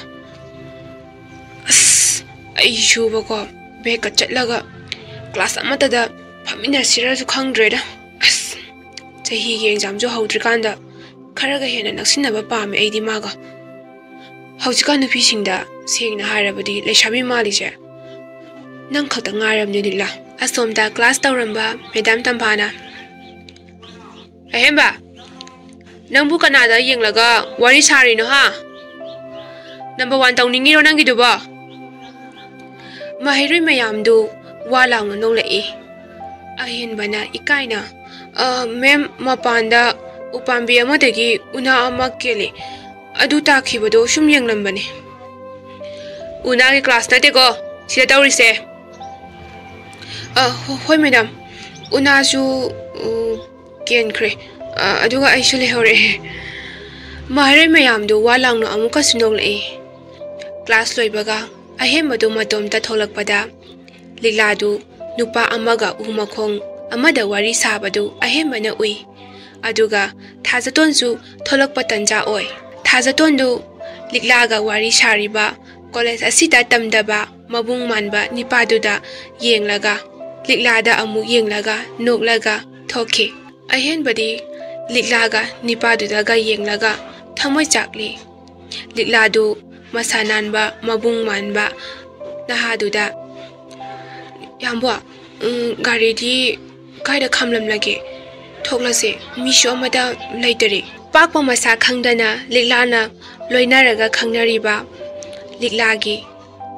ꯑꯁ, ꯑꯩꯁꯨꯕꯀꯣ ꯕꯦꯛꯀ ꯆꯠꯂꯒ ꯀ꯭ꯂꯥꯁ ꯑꯃꯠꯇꯗ ꯐꯝꯃꯤꯟꯅꯁꯤꯔꯁꯨ ꯈꯪꯗ꯭ꯔꯦꯗ꯫ ꯑꯁ, ꯆꯍꯤꯒꯤ ꯑꯦꯛꯖꯥꯝꯁꯨ ꯍꯧꯗ꯭ꯔꯤꯀꯥꯟꯗ ꯈꯔꯒ ꯍꯦꯟꯅ ꯅꯛꯁꯤꯟꯅꯕ ꯄꯥꯝꯃꯦ ꯑꯩꯗꯤ ꯃꯥꯒ꯫ ꯍꯧꯖꯤꯛꯀꯥꯟ ꯅꯨꯄꯤꯁꯤꯡꯗ ꯁꯦꯡꯅ ꯍꯥꯏꯔꯕꯗꯤ ꯂꯩꯁꯥꯕꯤ ꯃꯥꯜꯂꯤꯁꯦ ꯅꯪ ꯈꯛꯇ ꯉꯥꯏꯔꯕꯅꯦ ꯂꯤꯛꯂꯥ꯫" ꯑꯁꯣꯝꯗ ꯀ꯭ꯂꯥꯁ ꯇꯧꯔꯝꯕ ꯃꯦꯗꯥꯝ ꯇꯝꯐꯥꯅ, "ꯑꯍꯦꯝꯕ, ꯅꯪꯕꯨ ꯀꯅꯥꯗ ꯌꯦꯡꯂꯒ ꯋꯥꯔꯤ ꯁꯥꯔꯤꯅꯣ ꯍꯥ? ꯅꯝꯕꯔ ꯋꯥꯟ ꯇꯧꯅꯤꯡꯉꯤꯔꯣ ꯅꯪꯒꯤꯗꯨꯕꯣ?" ꯃꯍꯩꯔꯣꯏ ꯃꯌꯥꯝꯗꯨ ꯋꯥ ꯂꯥꯎꯅ ꯅꯣꯛꯂꯛꯏ꯫ ꯑꯍꯦꯟꯕꯅ ꯏꯀꯥꯏꯅ, "ꯑ, ꯃꯦꯝ, ꯃꯄꯥꯟꯗ ꯎꯄꯥꯝꯕꯤ ꯑꯃꯗꯒꯤ ꯎꯅꯥ ꯑꯃ ꯀꯦꯜꯂꯤ꯫ ꯑꯗꯨ ꯇꯥꯈꯤꯕꯗꯣ ꯁꯨꯝ ꯌꯦꯡꯂꯝꯕꯅꯦ꯫" "ꯎꯅꯥꯒꯤ ꯀ꯭ꯂꯥꯁ ꯅꯠꯇꯦꯀꯣ ꯁꯤꯗ ꯇꯧꯔꯤꯁꯦ꯫" "ꯑ, ꯍꯣ-, ꯍꯣꯏ ꯃꯦꯗꯥꯝ, ꯎꯅꯥꯁꯨ, ꯎ, ꯀꯦꯟꯈ꯭ꯔꯦ꯫ ꯑ, ꯑꯗꯨꯒ ꯑꯩꯁꯨ ꯂꯩꯍꯧꯔꯦ꯫" ꯃꯍꯩꯔꯣꯏ ꯃꯌꯥꯝꯗꯨ ꯋꯥ ꯂꯥꯎꯅ ꯑꯃꯨꯛꯀꯁꯨ ꯅꯣꯛꯂꯛꯏ꯫ ꯀ꯭ꯂꯥꯁ ꯂꯣꯏꯕꯒ ꯑꯍꯦꯟꯕꯗꯨ ꯃꯇꯣꯝꯇ ꯊꯣꯛꯂꯛꯄꯗ ꯂꯤꯛꯂꯥꯗꯨ ꯅꯨꯄꯥ ꯑꯃꯒ ꯎ ꯃꯈꯣꯡ ꯑꯃꯗ ꯋꯥꯔꯤ ꯁꯥꯕꯗꯨ ꯑꯍꯦꯟꯕꯅ ꯎꯏ꯫ ꯑꯗꯨꯒ ꯊꯥꯖꯇꯣꯟꯁꯨ ꯊꯣꯛꯂꯛꯄ ꯇꯟꯖꯥ ꯑꯣꯏ꯫ ꯊꯥꯖꯇꯣꯟꯗꯨ ꯂꯤꯛꯂꯥꯒ ꯋꯥꯔꯤ ꯁꯥꯔꯤꯕ ꯀꯣꯂꯦꯖ ꯑꯁꯤꯗ ꯇꯝꯗꯕ ꯃꯕꯨꯡ ꯃꯥꯟꯕ ꯅꯤꯄꯥꯗꯨꯗ ꯌꯦꯡꯂꯒ, ꯂꯤꯛꯂꯥꯗ ꯑꯃꯨꯛ ꯌꯦꯡꯂꯒ ꯅꯣꯛꯂꯒ ꯊꯣꯛꯈꯤ꯫ ꯑꯍꯦꯟꯕꯗꯤ ꯂꯤꯛꯂꯥꯒ ꯅꯤꯄꯥꯗꯨꯗꯒ ꯌꯦꯡꯂꯒ ꯊꯃꯣꯏ ꯆꯥꯛꯂꯤ꯫ ꯂꯤꯛꯂꯥꯗꯨ ꯃꯁꯥ ꯅꯥꯟꯕ ꯃꯕꯨꯡ ꯃꯥꯟꯕ ꯅꯍꯥꯗꯨꯗ, "ꯌꯥꯝꯕꯣ, ꯎꯝ, ꯒꯥꯔꯤꯗꯤ ꯀꯥꯏꯗ ꯈꯥꯝꯂꯝꯂꯒꯦ? ꯊꯣꯛꯂꯁꯦ, ꯃꯤꯁꯨ ꯑꯃꯠꯇ ꯂꯩꯇꯔꯦ꯫" ꯄꯥꯛꯄ ꯃꯁꯥ ꯈꯪꯗꯅ ꯂꯤꯛꯂꯥꯅ ꯂꯣꯏꯅꯔꯒ ꯈꯪꯅꯔꯤꯕ ꯂꯤꯛꯂꯥꯒꯤ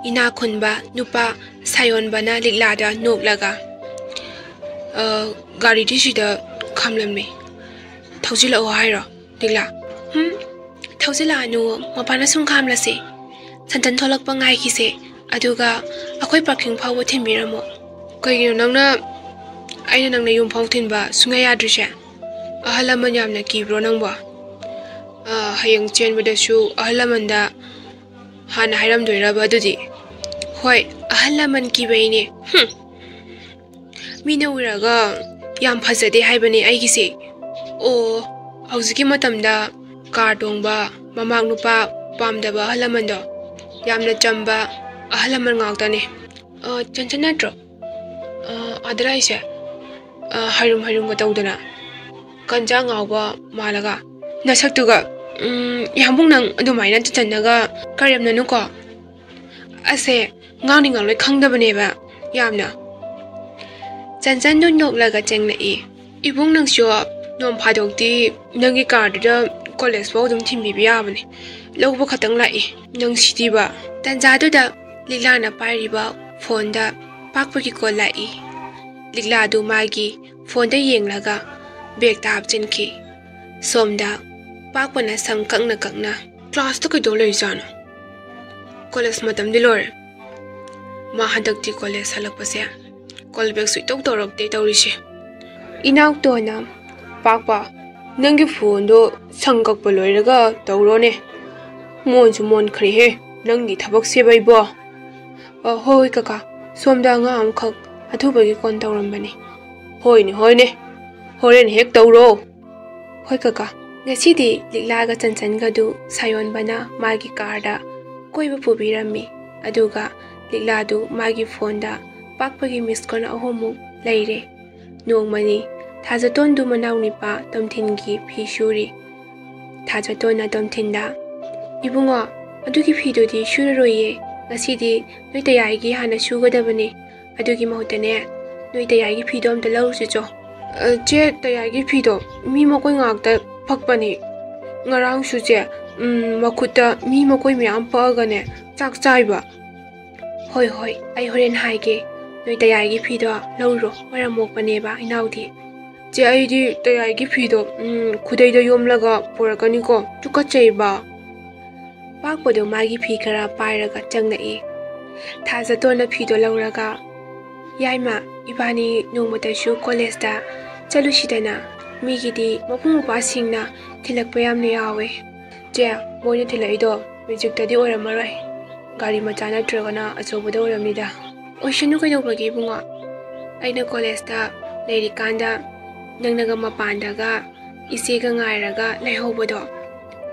ꯏꯅꯥꯛ ꯈꯨꯟꯕ ꯅꯨꯄꯥ ꯁꯥꯌꯣꯟꯕꯅ ꯂꯤꯛꯂꯥꯗ ꯅꯣꯛꯂꯒ, "ꯑ, ꯒꯥꯔꯤꯗꯤ ꯁꯤꯗ ꯈꯥꯝꯂꯝꯃꯤ꯫ ꯊꯧꯖꯤꯜꯂꯛꯑꯣ ꯍꯥꯏꯔꯣ, ꯂꯤꯛꯂꯥ? ꯍꯨꯝ, ꯊꯧꯖꯤꯜꯂꯛꯑꯅꯨ, ꯃꯄꯥꯟꯗ ꯁꯨꯝ ꯈꯥꯝꯂꯁꯦ꯫ ꯁꯟꯇꯟ ꯊꯣꯛꯂꯛꯄ ꯉꯥꯏꯈꯤꯁꯦ, ꯑꯗꯨꯒ ꯑꯩꯈꯣꯏ ꯄꯥꯔꯀꯤꯡ ꯐꯥꯎꯕ ꯊꯤꯟꯕꯤꯔꯝꯃꯣ꯫ ꯀꯩꯒꯤꯅꯣ ꯅꯪꯅ, ꯑꯩꯅ ꯅꯪꯅ ꯌꯨꯝ ꯐꯥꯎ ꯊꯤꯟꯕ ꯁꯨꯡꯌꯥ ꯌꯥꯗ꯭ꯔꯤꯁꯦ? ꯑꯍꯜ ꯂꯃꯟ ꯌꯥꯝꯅ ꯀꯤꯕ꯭ꯔꯣ ꯅꯪꯕꯣ? ꯑ, ꯍꯌꯦꯡ ꯆꯦꯟꯕꯗꯁꯨ ꯑꯍꯜ ꯂꯃꯟꯗ ꯍꯥꯟꯅ ꯍꯥꯏꯔꯝꯗꯣꯏꯔꯕ ꯑꯗꯨꯗꯤ? ꯍꯣꯏ, ꯑꯍꯜ ꯂꯃꯟ ꯀꯤꯕꯩꯅꯦ꯫ ꯍꯨꯝ꯫ ꯃꯤꯅ ꯎꯔꯒ ꯌꯥꯝ ꯐꯖꯗꯦ ꯍꯥꯏꯕꯅꯦ ꯑꯩꯒꯤꯁꯦ꯫ ꯑꯣ, ꯍꯧꯖꯤꯛꯀꯤ ꯃꯇꯝꯗ ꯀꯥꯔ ꯇꯣꯡꯕ, ꯃꯃꯥ ꯅꯨꯄꯥ ꯄꯥꯝꯗꯕ ꯑꯍꯜ ꯂꯃꯟꯗꯣ, ꯌꯥꯝꯅ ꯆꯝꯕ ꯑꯍꯜ ꯂꯃꯟ ꯉꯥꯛꯇꯅꯦ꯫ ꯑ, ꯆꯟꯆꯟ ꯅꯠꯇ꯭ꯔꯣ? ꯑ, ꯑꯥꯗꯔ ꯍꯥꯏꯁꯦ? ꯑ, ꯍꯩꯔꯨꯝ ꯍꯩꯔꯨꯝꯒ ꯇꯧꯗꯅ, ꯀꯟꯖꯥ ꯉꯥꯎꯕ ꯃꯥꯜꯂꯒ꯫ ꯅꯁꯛꯇꯨꯒ, ꯎꯝ, ꯌꯥꯝꯕꯨꯡ, ꯅꯪ ꯑꯗꯨꯃꯥꯏꯅ ꯆꯟꯆꯟꯅꯒ ꯀꯔꯦꯝꯅꯅꯨꯀꯣ꯫ ꯑꯁꯦ, ꯉꯥꯡꯅꯤ ꯉꯥꯡꯂꯣꯏ ꯈꯪꯗꯕꯅꯦꯕ ꯌꯥꯝꯅ꯫ ꯆꯟꯆꯟꯗꯨ ꯅꯣꯛꯂꯒ ꯆꯪꯂꯛꯏ꯫ ꯏꯕꯨꯡ, ꯅꯪꯁꯨ ꯅꯣꯡ ꯐꯥꯗꯣꯛꯇꯤ ꯅꯪꯒꯤ ꯀꯥꯔꯗꯨꯗ ꯀꯣꯂꯦꯖ ꯐꯥꯎ ꯑꯗꯨꯝ ꯊꯤꯟꯕꯤꯕ ꯌꯥꯕꯅꯦ꯫ ꯂꯧꯕ ꯈꯛꯇꯪ ꯂꯥꯛꯏ꯫ ꯅꯪ ꯁꯤꯗꯤꯕ꯫ ꯇꯟꯖꯥꯗꯨꯗ ꯂꯤꯛꯂꯥꯅ ꯄꯥꯏꯔꯤꯕ ꯐꯣꯟꯗ ꯄꯥꯛꯄꯒꯤ ꯀꯣꯜ ꯂꯥꯛꯏ꯫ ꯂꯤꯛꯂꯥꯗꯨ ꯃꯥꯒꯤ ꯐꯣꯟꯗ ꯌꯦꯡꯂꯒ ꯕꯦꯒꯇ ꯍꯥꯞꯆꯤꯟꯈꯤ꯫ ꯁꯣꯝꯗ ꯄꯥꯛꯄꯅ ꯁꯝ ꯀꯛꯅ ꯀꯛꯅ, "ꯀ꯭ꯂꯥꯁꯇ ꯀꯩꯗꯧ ꯂꯩꯖꯥꯠꯅꯣ? ꯀꯣꯂꯦꯖ ꯃꯇꯝꯗꯤ ꯂꯣꯏꯔꯦ꯫ ꯃꯥ ꯍꯟꯗꯛꯇꯤ ꯀꯣꯂꯦꯖ ꯍꯜꯂꯛꯄꯁꯦ ꯀꯣꯜ ꯕꯦꯛ ꯁꯨꯡꯇꯧ ꯇꯧꯔꯛꯇꯦ ꯇꯧꯔꯤꯁꯦ꯫" ꯏꯅꯥꯎꯇꯣꯟꯅ, "ꯄꯥꯛꯄ, ꯅꯪꯒꯤ ꯐꯣꯟꯗꯣ ꯁꯝ ꯀꯛꯄ ꯂꯣꯏꯔꯒ ꯇꯧꯔꯣꯅꯦ꯫ ꯃꯣꯟꯁꯨ ꯃꯣꯟꯈ꯭ꯔꯦꯍꯦ ꯅꯪꯒꯤ ꯊꯕꯛꯁꯤꯕ ꯏꯕꯣ꯫" "ꯑ, ꯍꯣꯏ, ꯍꯣꯏ, ꯀꯀꯥ, ꯁꯣꯝꯗ ꯑꯉꯥꯡ ꯑꯃꯈꯛ ꯑꯊꯨꯕꯒꯤ ꯀꯣꯜ ꯇꯧꯔꯝꯕꯅꯤ꯫" "ꯍꯣꯏꯅꯦ, ꯍꯣꯏꯅꯦ, ꯍꯣꯔꯦꯟ ꯍꯦꯛ ꯇꯧꯔꯣ꯫" "ꯍꯣꯏ, ꯀꯀꯥ꯫" ꯉꯁꯤꯗꯤ ꯂꯤꯛꯂꯥꯒ ꯆꯟꯆꯟꯒꯗꯨ ꯁꯥꯌꯣꯟꯕꯅ ꯃꯥꯒꯤ ꯀꯥꯔꯗ ꯀꯣꯏꯕ ꯄꯨꯕꯤꯔꯝꯃꯤ꯫ ꯑꯗꯨꯒ ꯂꯤꯛꯂꯥꯗꯨ ꯃꯥꯒꯤ ꯐꯣꯟꯗ ꯄꯥꯛꯄꯒꯤ ꯃꯤꯁ ꯀꯣꯜ ꯑꯍꯨꯝꯃꯨꯛ ꯂꯩꯔꯦ꯫ ꯅꯣꯡꯃꯅꯤ ꯊꯥꯖꯇꯣꯟꯗꯨ ꯃꯅꯥꯎꯅꯤꯄꯥ ꯇꯣꯝꯊꯤꯟꯒꯤ ꯐꯤ ꯁꯨꯔꯤ꯫ ꯊꯥꯖꯇꯣꯟꯅ ꯇꯣꯝꯊꯤꯟꯗ, "ꯏꯕꯨꯡꯉꯣ, ꯑꯗꯨꯒꯤ ꯐꯤꯗꯨꯗꯤ ꯁꯨꯔꯔꯣꯏꯌꯦ꯫ ꯉꯁꯤꯗꯤ ꯅꯣꯏ ꯇꯌꯥꯏꯒꯤ ꯍꯥꯟꯅ ꯁꯨꯒꯗꯕꯅꯦ꯫ ꯑꯗꯨꯒꯤ ꯃꯍꯨꯠꯇꯅꯦ, ꯅꯣꯏ ꯇꯌꯥꯏꯒꯤ ꯐꯤꯗꯣ ꯑꯝꯇ ꯂꯧꯔꯨꯁꯤ ꯆꯣ꯫" "ꯑ, ꯆꯦ, ꯇꯌꯥꯏꯒꯤ ꯐꯤꯗꯣ ꯃꯤ ꯃꯀꯣꯏ ꯉꯥꯛꯇ ꯄꯛꯄꯅꯦ꯫ ꯉꯔꯥꯡꯁꯨ ꯆꯦ, ꯎꯝ, ꯃꯈꯨꯠꯇ ꯃꯤ ꯃꯀꯣꯏ ꯃꯌꯥꯝ ꯄꯛꯑꯒꯅꯦ ꯆꯥꯛ ꯆꯥꯏꯕ꯫" "ꯍꯣꯏ, ꯍꯣꯏ, ꯑꯩ ꯍꯣꯔꯦꯟ ꯍꯥꯏꯒꯦ꯫ ꯅꯣꯏ ꯇꯌꯥꯏꯒꯤ ꯐꯤꯗꯣ ꯂꯧꯔꯣ, ꯃꯔꯝ ꯃꯣꯛꯄꯅꯦꯕ ꯏꯅꯥꯎꯗꯤ꯫" "ꯆꯦ, ꯑꯩꯗꯤ ꯇꯌꯥꯏꯒꯤ ꯐꯤꯗꯣ, ꯎꯝ, ꯈꯨꯗꯩꯗ ꯌꯣꯝꯂꯒ ꯄꯨꯔꯛꯀꯅꯤꯀꯣ, ꯇꯨꯀꯠꯆꯩꯕ"꯫ ꯄꯥꯛꯄꯗꯣ ꯃꯥꯒꯤ ꯐꯤ ꯈꯔ ꯄꯥꯏꯔꯒ ꯆꯪꯂꯛꯏ꯫ ꯊꯥꯖꯇꯣꯟꯅ ꯐꯤꯗꯣ ꯂꯧꯔꯒ, "ꯌꯥꯏꯃ, ꯏꯕꯥꯅꯤ ꯅꯣꯡꯃꯇꯁꯨ ꯀꯣꯂꯦꯖꯇ ꯆꯠꯂꯨꯁꯤꯗꯅ, ꯃꯤꯒꯤꯗꯤ ꯃꯄꯨꯡ ꯃꯄꯥꯁꯤꯡꯅ ꯊꯤꯜꯂꯛꯄ ꯌꯥꯝꯅ ꯌꯥꯎꯋꯦ"꯫ "ꯆꯦ, ꯃꯣꯏꯅ ꯊꯤꯜꯂꯛꯏꯗꯣ ꯃꯦꯖꯤꯛꯇꯗꯤ ꯑꯣꯏꯔꯝꯃꯔꯣꯏ, ꯒꯥꯔꯤ ꯃꯆꯥ ꯅꯠꯇ꯭ꯔꯒꯅ ꯑꯆꯧꯕꯗ ꯑꯣꯏꯔꯝꯅꯤꯗ"꯫ "ꯑꯣꯏꯁꯅꯨ ꯀꯩꯗꯧꯕꯒꯦ ꯏꯕꯨꯡꯉꯣ? ꯑꯩꯅ ꯀꯣꯂꯦꯖꯇ ꯂꯩꯔꯤꯀꯥꯟꯗ ꯅꯪꯅꯒ ꯃꯄꯥꯟꯗꯒ ꯏꯆꯦꯒ ꯉꯥꯏꯔꯒ ꯂꯩꯍꯧꯕꯗꯣ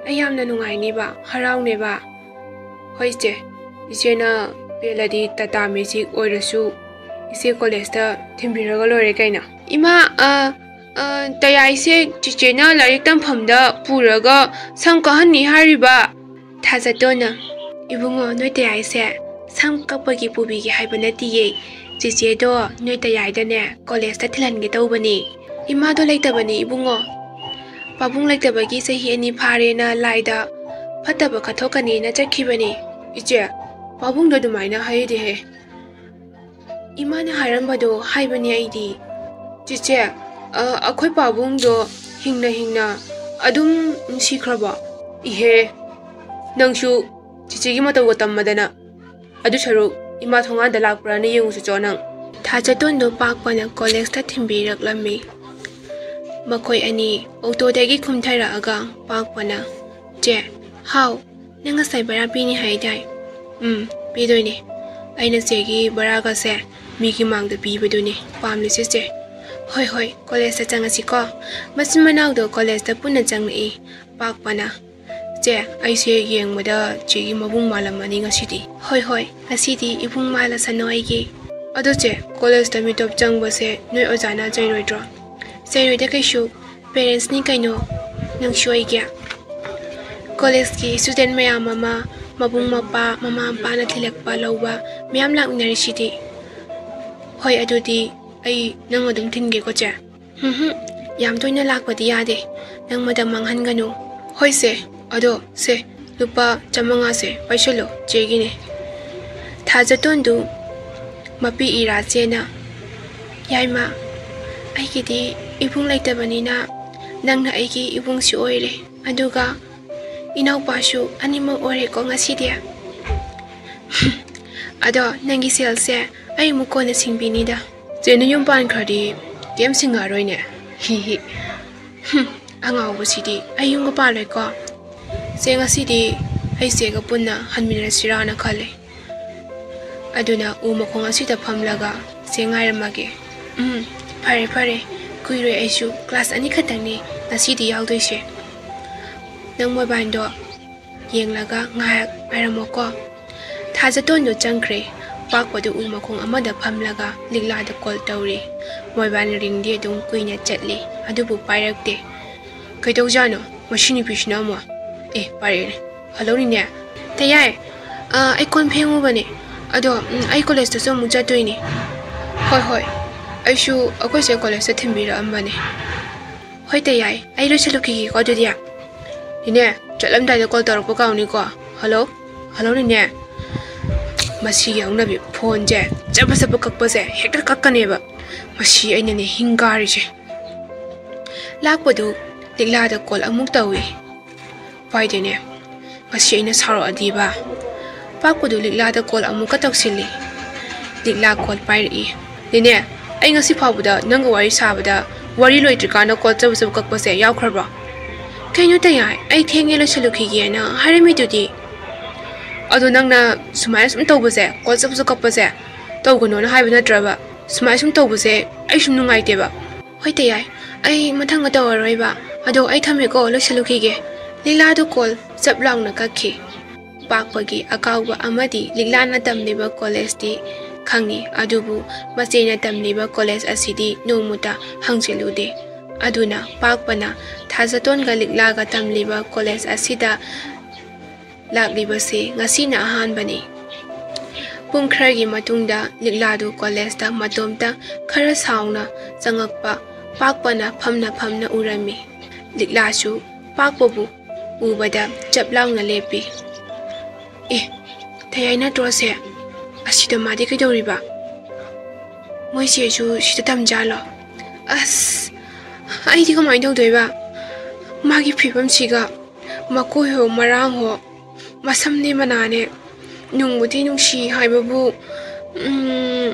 ꯑꯩ ꯌꯥꯝꯅ ꯅꯨꯡꯉꯥꯏꯅꯤꯕ, ꯍꯔꯥꯎꯅꯦꯕ"꯫ "ꯍꯣꯏ ꯆꯦ, ꯏꯆꯦꯅ ꯄꯦꯜꯂꯗꯤ ꯇꯥꯇꯥ ꯃꯦꯖꯤꯛ ꯑꯣꯏꯔꯁꯨ ꯏꯆꯦ ꯀꯣꯂꯦꯖꯇ ꯊꯤꯟꯕꯤꯔꯒ ꯂꯣꯏꯔꯦ ꯀꯩꯅꯣ"꯫ "ꯏꯃꯥ, ꯑ, ꯑ, ꯇꯌꯥꯏꯁꯦ ꯆꯤꯆꯦꯅ ꯂꯥꯏꯔꯤꯛ ꯇꯝꯐꯝꯗ ꯄꯨꯔꯒ ꯁꯝ ꯀꯛꯍꯟꯅꯤ ꯍꯥꯏꯔꯤꯕ"꯫ ꯊꯥꯖꯇꯣꯟꯅ, "ꯏꯕꯨꯡꯉꯣ, ꯅꯣꯏ ꯇꯌꯥꯏꯁꯦ ꯁꯝ ꯀꯛꯄꯒꯤ ꯄꯨꯕꯤꯒꯦ ꯍꯥꯏꯕ ꯅꯠꯇꯤꯌꯦ꯫ ꯆꯤꯆꯦꯗꯣ ꯅꯣꯏ ꯇꯌꯥꯏꯗꯅꯦ ꯀꯣꯂꯦꯖꯇ ꯊꯤꯜꯍꯟꯒꯦ ꯇꯧꯕꯅꯦ꯫ ꯏꯃꯥꯗꯣ ꯂꯩꯇꯕꯅꯦ ꯏꯕꯨꯡꯉꯣ꯫ ꯄꯥꯕꯨꯡ ꯂꯩꯇꯕꯒꯤ ꯆꯍꯤ ꯑꯅꯤ ꯐꯥꯔꯦꯅ ꯂꯥꯏꯗ ꯐꯠꯇꯕ ꯀꯠꯊꯣꯛꯀꯅꯦꯅ ꯆꯠꯈꯤꯕꯅꯦ"꯫ "ꯏꯆꯦ, ꯄꯥꯕꯨꯡꯗꯣ ꯑꯗꯨꯃꯥꯏꯅ ꯍꯥꯏꯗꯦꯍꯦ"꯫ "ꯏꯃꯥꯅ ꯍꯥꯏꯔꯝꯕꯗꯣ ꯍꯥꯏꯕꯅꯦ ꯑꯩꯗꯤ"꯫ "ꯆꯤꯆꯦ, ꯑ, ꯑꯩꯈꯣꯏ ꯄꯥꯕꯨꯡꯗꯣ ꯍꯤꯡꯅ ꯍꯤꯡꯅ ꯑꯗꯨꯝ ꯁꯤꯈ꯭ꯔꯕꯣ?" "ꯏꯍꯦ, ꯅꯪꯁꯨ ꯆꯤꯆꯦꯒꯤ ꯃꯇꯧꯒ ꯇꯝꯃꯗꯅ꯫ ꯑꯗꯨ ꯁꯔꯨꯛ ꯏꯃꯥ ꯊꯣꯡꯒꯥꯟꯗ ꯂꯥꯛꯄ꯭ꯔꯥꯅ ꯌꯦꯡꯉꯨꯆꯣ ꯅꯪ"꯫ ꯊꯥꯖꯇꯣꯟꯗꯣ ꯄꯥꯛꯄꯅ ꯀꯣꯂꯦꯖꯇ ꯊꯤꯟꯕꯤꯔꯛꯂꯝꯃꯤ꯫ ꯃꯈꯣꯏ ꯑꯅꯤ ꯑꯣꯇꯣꯗꯒꯤ ꯀꯨꯝꯊꯔꯛꯑꯒ ꯄꯥꯛꯄꯅ, "ꯆꯦ, ꯍꯥꯎ, ꯅꯪ ꯉꯁꯥꯏ ꯚꯔꯥ ꯄꯤꯅꯤ ꯍꯥꯏꯗꯥꯏ?" "ꯎꯝ, ꯄꯤꯗꯣꯏꯅꯦ꯫ ꯑꯩꯅ ꯆꯦꯒꯤ ꯚꯔꯥꯒꯁꯦ ꯃꯤꯒꯤ ꯃꯥꯡꯗ ꯄꯤꯕꯗꯨꯅꯦ ꯄꯥꯝꯂꯤꯁꯦ, ꯆꯦ"꯫ "ꯍꯣꯏ, ꯍꯣꯏ, ꯀꯣꯂꯦꯖꯇ ꯆꯪꯉꯁꯤꯀꯣ"꯫ ꯃꯆꯤꯟ ꯃꯅꯥꯎꯗꯣ ꯀꯣꯂꯦꯖꯇ ꯄꯨꯟꯅ ꯆꯪꯂꯛꯏ꯫ ꯄꯥꯛꯄꯅ, "ꯆꯦ, ꯑꯩꯁꯦ ꯌꯦꯡꯕꯗ ꯆꯦꯒꯤ ꯃꯕꯨꯡ ꯃꯥꯜꯂꯝꯃꯅꯤ ꯉꯁꯤꯗꯤ"꯫ "ꯍꯣꯏ, ꯍꯣꯏ, ꯉꯁꯤꯗꯤ ꯏꯕꯨꯡ ꯃꯥꯜꯂꯁꯅꯨ ꯑꯩꯒꯤ"꯫ "ꯑꯗꯣ ꯆꯦ, ꯀꯣꯂꯦꯖꯇ ꯃꯤꯇꯣꯞ ꯆꯪꯕꯁꯦ ꯅꯣꯏ ꯑꯣꯖꯥꯅ ꯆꯩꯔꯣꯏꯗ꯭ꯔꯣ?" "ꯆꯩꯔꯣꯏꯗ ꯀꯩꯁꯨ, ꯄꯦꯔꯦꯟꯁꯅꯤ ꯀꯩꯅꯣ ꯅꯪꯁꯨ ꯑꯩꯒꯤ"꯫ "ꯀꯣꯂꯦꯖꯀꯤ ꯏꯁꯇꯨꯗꯦꯟ ꯃꯌꯥꯝ ꯑꯃ ꯃꯕꯨꯡ ꯃꯄꯥ, ꯃꯃꯥ ꯃꯄꯥꯅ ꯊꯤꯜꯂꯛꯄ ꯂꯧꯕ ꯃꯌꯥꯝ ꯂꯥꯛꯃꯤꯟꯅꯔꯤꯁꯤꯗꯤ"꯫ "ꯍꯣꯏ, ꯑꯗꯨꯗꯤ ꯑꯩ ꯅꯪ ꯑꯗꯨꯝ ꯊꯤꯟꯒꯦꯀꯣ ꯆꯦ"꯫ "ꯍꯝ ꯍꯝ, ꯌꯥꯝ ꯇꯣꯏꯅ ꯂꯥꯛꯄꯗꯤ ꯌꯥꯗꯦ, ꯅꯪ ꯃꯇꯝ ꯃꯥꯡꯍꯟꯒꯅꯨ"꯫ "ꯍꯣꯏ ꯁꯦ, ꯑꯗꯣ ꯁꯦ, ꯂꯨꯄꯥ ꯆꯥꯃꯉꯥꯁꯦ ꯄꯥꯏꯁꯜꯂꯣ, ꯆꯦꯒꯤꯅꯦ"꯫ ꯊꯥꯖꯇꯣꯟꯗꯨ ꯃꯄꯤ ꯏꯔꯥ ꯆꯦꯅ, "ꯌꯥꯏꯃ, ꯑꯩꯒꯤꯗꯤ ꯏꯕꯨꯡ ꯂꯩꯇꯕꯅꯤꯅ ꯅꯪꯅ ꯑꯩꯒꯤ ꯏꯕꯨꯡꯁꯨ ꯑꯣꯏꯔꯦ, ꯑꯗꯨꯒ ꯏꯅꯥꯎꯄꯥꯁꯨ ꯑꯅꯤꯃꯛ ꯑꯣꯏꯔꯦꯀꯣ ꯉꯁꯤꯗꯤ꯫ ꯑꯗꯣ ꯅꯪꯒꯤ ꯁꯦꯜꯁꯦ ꯑꯩ ꯑꯃꯨꯛ ꯀꯣꯟꯅ ꯁꯤꯡꯕꯤꯅꯤꯗ꯫ ꯆꯦ, ꯅꯌꯨꯝ ꯄꯥꯟꯈ꯭ꯔꯗꯤ ꯀꯩꯝ ꯁꯤꯡꯉꯛꯑꯔꯣꯏꯅꯦ꯫ ꯍꯤ ꯍꯤ꯫ ꯍꯨꯝ, ꯑꯉꯥꯎꯕꯁꯤꯗꯤ ꯑꯩ ꯌꯨꯝꯒ ꯄꯥꯜꯂꯣꯏꯀꯣ꯫ ꯆꯦ, ꯉꯁꯤꯗꯤ ꯑꯩ ꯆꯦꯒ ꯄꯨꯟꯅ ꯍꯟꯃꯤꯟꯅꯔꯁꯤꯔꯥꯅ ꯈꯜꯂꯦ꯫ ꯑꯗꯨꯅ ꯎ ꯃꯈꯣꯡ ꯑꯁꯤꯗ ꯐꯝꯂꯒ ꯆꯦ ꯉꯥꯏꯔꯝꯃꯒꯦ꯫ ꯎꯝ, ꯐꯔꯦ ꯐꯔꯦ, ꯀꯨꯏꯔꯣꯏ, ꯑꯩꯁꯨ ꯀ꯭ꯂꯥꯁ ꯑꯅꯤ ꯈꯛꯇꯪꯅꯤ ꯉꯁꯤꯗꯤ ꯌꯥꯎꯗꯣꯏꯁꯦ꯫ ꯅꯪ ꯃꯣꯕꯥꯏꯜꯗꯣ ꯌꯦꯡꯂꯒ ꯉꯥꯏꯍꯥꯛ ꯉꯥꯏꯔꯝꯃꯣꯀꯣ꯫ ꯊꯥꯖꯇꯣꯟꯗꯣ ꯆꯪꯈ꯭ꯔꯦ꯫ ꯄꯥꯛꯄꯗꯨ ꯎ ꯃꯈꯣꯡ ꯑꯃꯗ ꯐꯝꯂꯒ ꯂꯤꯛꯂꯥꯗ ꯀꯣꯜ ꯇꯧꯔꯤ꯫ ꯃꯣꯕꯥꯏꯜ ꯔꯤꯡꯗꯤ ꯑꯗꯨꯝ ꯀꯨꯏꯅ ꯆꯠꯂꯤ, ꯑꯗꯨꯕꯨ ꯄꯥꯏꯔꯛꯇꯦ꯫ ꯀꯩꯗꯧꯖꯥꯠꯅꯣ ꯃꯁꯤ ꯅꯨꯄꯤꯁꯤꯅ ꯑꯃꯨꯛ? ꯑꯦ, ꯄꯥꯏꯔꯛꯑꯦ꯫ ꯍꯜꯂꯣ, ꯅꯤꯅꯦ꯫ ꯇꯌꯥꯏ, ꯑ, ꯑꯩ ꯀꯣꯟ ꯐꯦꯡꯉꯨꯕꯅꯦ꯫ ꯑꯗꯣ, ꯎꯝ, ꯑꯩ ꯀꯣꯂꯦꯖꯇꯁꯨ ꯑꯃꯨꯛ ꯆꯠꯇꯣꯏꯅꯦ꯫ ꯍꯣꯏ, ꯍꯣꯏ꯫ ꯑꯩꯁꯨ ꯑꯩꯈꯣꯏ ꯆꯦ ꯀꯣꯂꯦꯖꯇ ꯊꯤꯟꯕꯤꯔꯛꯑꯝꯕꯅꯦ꯫ ꯍꯣꯏ, ꯇꯌꯥꯏ꯫ ꯑꯩ ꯂꯣꯏꯁꯤꯜꯂꯨꯈꯤꯒꯦꯀꯣ ꯑꯗꯨꯗꯤ꯫ ꯅꯤꯅꯦ, ꯆꯠꯂꯝꯗꯥꯏꯗ ꯀꯣꯜ ꯇꯧꯔꯛꯄ ꯀꯥꯎꯅꯤꯀꯣ꯫ ꯍꯜꯂꯣ? ꯍꯜꯂꯣ, ꯅꯤꯅꯦ꯫ ꯃꯁꯤꯒꯤ ꯍꯧꯅꯕꯤ ꯐꯣꯟꯁꯦ ꯆꯠꯄ ꯆꯠꯄ ꯀꯛꯄꯁꯦ ꯍꯦꯛꯇ ꯀꯛꯀꯅꯦꯕ꯫ ꯃꯁꯤ ꯑꯩꯅꯅꯦ ꯍꯤꯡ ꯀꯥꯔꯤꯁꯦ꯫ ꯂꯥꯛꯄꯗꯨ ꯂꯤꯛꯂꯥꯗ ꯀꯣꯜ ꯑꯃꯨꯛ ꯇꯧꯏ꯫ ꯄꯥꯏꯗꯦꯅꯦ꯫ ꯉꯁꯤ ꯑꯩꯅ ꯁꯥꯎꯔꯛꯑꯗꯤꯕ꯫ ꯄꯥꯛꯄꯗꯨ ꯂꯤꯛꯂꯥꯗ ꯀꯣꯜ ꯑꯃꯨꯛꯀ ꯇꯧꯁꯤꯜꯂꯤ꯫ ꯂꯤꯛꯂꯥ ꯀꯣꯜ ꯄꯥꯏꯔꯛꯏ꯫ ꯅꯤꯅꯦ, ꯑꯩ ꯉꯁꯤ ꯐꯥꯎꯕꯗ ꯅꯪꯒ ꯋꯥꯔꯤ ꯁꯥꯕꯗ ꯋꯥꯔꯤ ꯂꯣꯏꯗ꯭ꯔꯤꯀꯥꯟꯗ ꯀꯣꯜ ꯆꯕꯨ ꯆꯕꯨ ꯀꯛꯄꯁꯦ ꯌꯥꯎꯈ꯭ꯔꯕꯣ? ꯀꯩꯅꯣ ꯇꯌꯥꯏ, ꯑꯩ ꯊꯦꯡꯉꯦ ꯂꯣꯏꯁꯤꯜꯂꯨꯈꯤꯒꯦꯅ ꯍꯥꯏꯔꯝꯃꯤꯗꯨꯗꯤ꯫ ꯑꯗꯣ ꯅꯪꯅ ꯁꯨꯃꯥꯏꯅ ꯁꯨꯝ ꯇꯧꯕꯁꯦ, ꯀꯣꯜ ꯆꯕꯨ ꯆꯕꯨ ꯀꯛꯄꯁꯦ ꯇꯧꯒꯅꯣꯅ ꯍꯥꯏꯕ ꯅꯠꯇ꯭ꯔꯕ? ꯁꯨꯃꯥꯏꯅ ꯁꯨꯝ ꯇꯧꯕꯁꯦ ꯑꯩ ꯁꯨꯝ ꯅꯨꯡꯉꯥꯏꯇꯦꯕ꯫ ꯍꯣꯏ ꯇꯌꯥꯏ, ꯑꯩ ꯃꯊꯪꯗ ꯇꯧꯔꯔꯣꯏꯕ꯫ ꯑꯗꯣ ꯑꯩ ꯊꯝꯃꯦꯀꯣ, ꯂꯣꯏꯁꯤꯜꯂꯨꯈꯤꯒꯦ꯫ ꯂꯤꯂꯥꯗꯨ ꯀꯣꯜ ꯆꯞ ꯂꯥꯎꯅ ꯀꯛꯈꯤ꯫ ꯄꯥꯛꯄꯒꯤ ꯑꯀꯥꯎꯕ ꯑꯃꯗꯤ ꯂꯤꯛꯂꯥꯅ ꯇꯝꯂꯤꯕ ꯀꯣꯂꯦꯖꯇꯤ ꯈꯪꯏ, ꯑꯗꯨꯕꯨ ꯃꯆꯦꯅ ꯇꯝꯂꯤꯕ ꯀꯣꯂꯦꯖ ꯑꯁꯤꯗꯤ ꯅꯣꯡꯃꯇ ꯍꯪꯖꯤꯜꯂꯨꯗꯦ꯫ ꯑꯗꯨꯅ ꯄꯥꯛꯄꯅ ꯊꯥꯖꯇꯣꯟꯒ ꯂꯤꯛꯂꯥꯒ ꯇꯝꯂꯤꯕ ꯀꯣꯂꯦꯖ ꯑꯁꯤꯗ ꯂꯥꯛꯂꯤꯕꯁꯤ ꯉꯁꯤꯅ ꯑꯍꯥꯟꯕꯅꯤ꯫ ꯄꯨꯡ ꯈꯔꯒꯤ ꯃꯇꯨꯡꯗ ꯂꯤꯛꯂꯥꯗꯨ ꯀꯣꯂꯦꯖꯇ ꯃꯇꯣꯝꯇ ꯈꯔ ꯁꯥꯎꯅ ꯆꯪꯉꯛꯄ ꯄꯥꯛꯄꯅ ꯐꯝꯅ ꯐꯝꯅ ꯎꯔꯝꯃꯤ꯫ ꯂꯤꯛꯂꯥꯁꯨ ꯄꯥꯛꯄꯕꯨ ꯎꯕꯗ ꯆꯞ ꯂꯥꯎꯅ ꯂꯦꯞꯄꯤ꯫ "ꯑꯦ, ꯇꯌꯥꯏ ꯅꯠꯇ꯭ꯔꯣ ꯁꯦ? ꯑꯁꯤꯗ ꯃꯥꯗꯤ ꯀꯩꯗꯧꯔꯤꯕ? ꯃꯣꯏ ꯆꯦꯁꯨ ꯁꯤꯗ ꯇꯝꯖꯥꯠꯂꯣ? ꯑꯁ, ꯑꯩꯗꯤ ꯀꯃꯥꯏꯅ ꯇꯧꯗꯣꯏꯕ? ꯃꯥꯒꯤ ꯐꯤꯕꯝꯁꯤꯒ, ꯃꯀꯣꯏ ꯍꯣ ꯃꯔꯥꯡ ꯍꯣ, ꯃꯁꯝꯅꯦ ꯃꯅꯥꯅꯦ, ꯅꯨꯡꯕꯨꯗꯤ ꯅꯨꯡꯁꯤ ꯍꯥꯏꯕꯕꯨ, ꯎꯝ,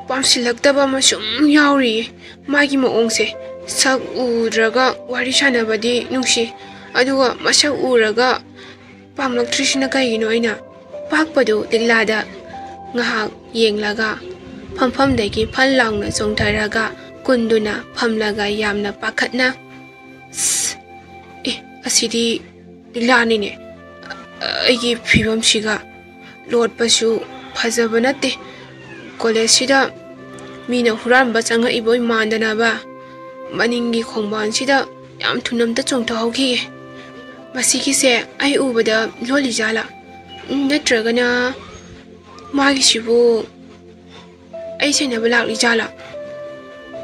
ꯄꯥꯝꯁꯤꯜꯂꯛꯇꯕ ꯑꯃ ꯁꯨꯝ ꯌꯥꯎꯔꯤꯌꯦ꯫ ꯃꯥꯒꯤ ꯃꯑꯣꯡꯁꯦ, ꯁꯛ ꯎꯗ꯭ꯔꯒ ꯋꯥꯔꯤ ꯁꯥꯟꯅꯕꯗꯤ ꯅꯨꯡꯁꯤ, ꯑꯗꯨꯒ ꯃꯁꯛ ꯎꯔꯒ ꯄꯥꯝꯂꯛꯇ꯭ꯔꯤꯁꯤꯅ ꯀꯩꯒꯤꯅꯣ? ꯑꯩꯅ ꯄꯥꯛꯄꯗꯨ ꯂꯤꯛꯂꯥꯗ ꯉꯥꯏꯍꯥꯛ ꯌꯦꯡꯂꯒ, ꯐꯝꯐꯝꯗꯒꯤ ꯐꯟ ꯂꯥꯎꯅ ꯆꯣꯡꯊꯔꯒ ꯀꯨꯟꯗꯨꯅ ꯐꯝꯂꯒ ꯌꯥꯝꯅ ꯄꯥꯈꯠꯅ, "ꯑꯁ, ꯑꯦ, ꯑꯁꯤꯗꯤ ꯂꯤꯛꯂꯥꯅꯤꯅꯦ꯫ ꯑꯩꯒꯤ ꯐꯤꯕꯝꯁꯤꯒ ꯂꯣꯠꯄꯁꯨ ꯐꯖꯕ ꯅꯠꯇꯦ꯫ ꯀꯣꯂꯦꯖꯁꯤꯗ ꯃꯤꯅ ꯍꯨꯔꯥꯟꯕ ꯆꯪꯉꯛꯏꯕꯣꯏ ꯃꯥꯟꯗꯅꯕ ꯃꯅꯤꯡꯒꯤ ꯈꯣꯡꯕꯥꯟꯁꯤꯗ ꯌꯥꯝ ꯊꯨꯅ ꯑꯝꯇ ꯆꯣꯡꯊꯍꯧꯈꯤꯒꯦ꯫ ꯃꯁꯤꯒꯤꯁꯦ ꯑꯩ ꯎꯕꯗ ꯂꯣꯜꯂꯤꯖꯥꯠꯂꯥ? ꯅꯠꯇ꯭ꯔꯒꯅ ꯃꯥꯒꯤꯁꯤꯕꯨ ꯑꯩ ꯁꯦꯟꯅꯕ ꯂꯥꯛꯂꯤꯖꯥꯠꯂꯥ?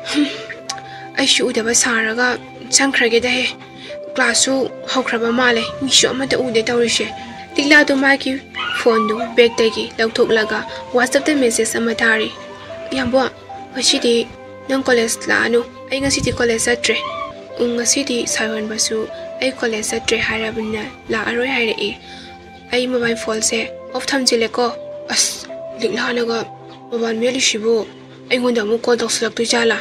ꯍꯨꯝ, ꯑꯩꯁꯨ ꯎꯗꯕ ꯁꯥꯔꯒ ꯆꯪꯈ꯭ꯔꯒꯦꯗꯍꯦ꯫ ꯀ꯭ꯂꯥꯁꯁꯨ ꯍꯧꯈ꯭ꯔꯕ ꯃꯥꯜꯂꯦ, ꯃꯤꯁꯨ ꯑꯃꯠꯇ ꯎꯗꯦ ꯇꯧꯔꯤꯁꯦ꯫" ꯂꯤꯛꯂꯥꯗꯣ ꯃꯥꯒꯤ ꯐꯣꯟꯗꯨ ꯕꯦꯒꯇꯒꯤ ꯂꯧꯊꯣꯛꯂꯒ WhatsApp-ꯇ message ꯑꯃ ꯊꯥꯔꯤ꯫ "ꯏꯌꯥꯝꯕ, ꯉꯁꯤꯗꯤ ꯅꯪ ꯀꯣꯂꯦꯖ ꯂꯥꯛꯑꯅꯨ꯫ ꯑꯩ ꯉꯁꯤꯗꯤ ꯀꯣꯂꯦꯖ ꯆꯠꯇ꯭ꯔꯦ꯫ ꯎꯝ, ꯉꯁꯤꯗꯤ ꯁꯥꯔ ꯍꯣꯟꯕꯁꯨ ꯑꯩ ꯀꯣꯂꯦꯖ ꯆꯠꯇ꯭ꯔꯦ ꯍꯥꯏꯔꯕꯅꯤꯅ ꯂꯥꯛꯑꯔꯣꯏ ꯍꯥꯏꯔꯛꯑꯦ꯫ ꯑꯩ ꯃꯣꯕꯥꯏꯜ ꯐꯣꯟꯁꯦ off ꯊꯝꯖꯤꯜꯂꯦꯀꯣ꯫" ꯑꯁ, ꯂꯤꯛꯂꯥꯅꯒ ꯃꯣꯕꯥꯏꯜ ꯃꯦꯠꯂꯤꯁꯤꯕꯨ ꯑꯩꯉꯣꯟꯗ ꯑꯃꯨꯛ ꯀꯣꯜ ꯇꯧꯁꯤꯜꯂꯛꯇꯣꯏ ꯖꯥꯠꯂꯥ?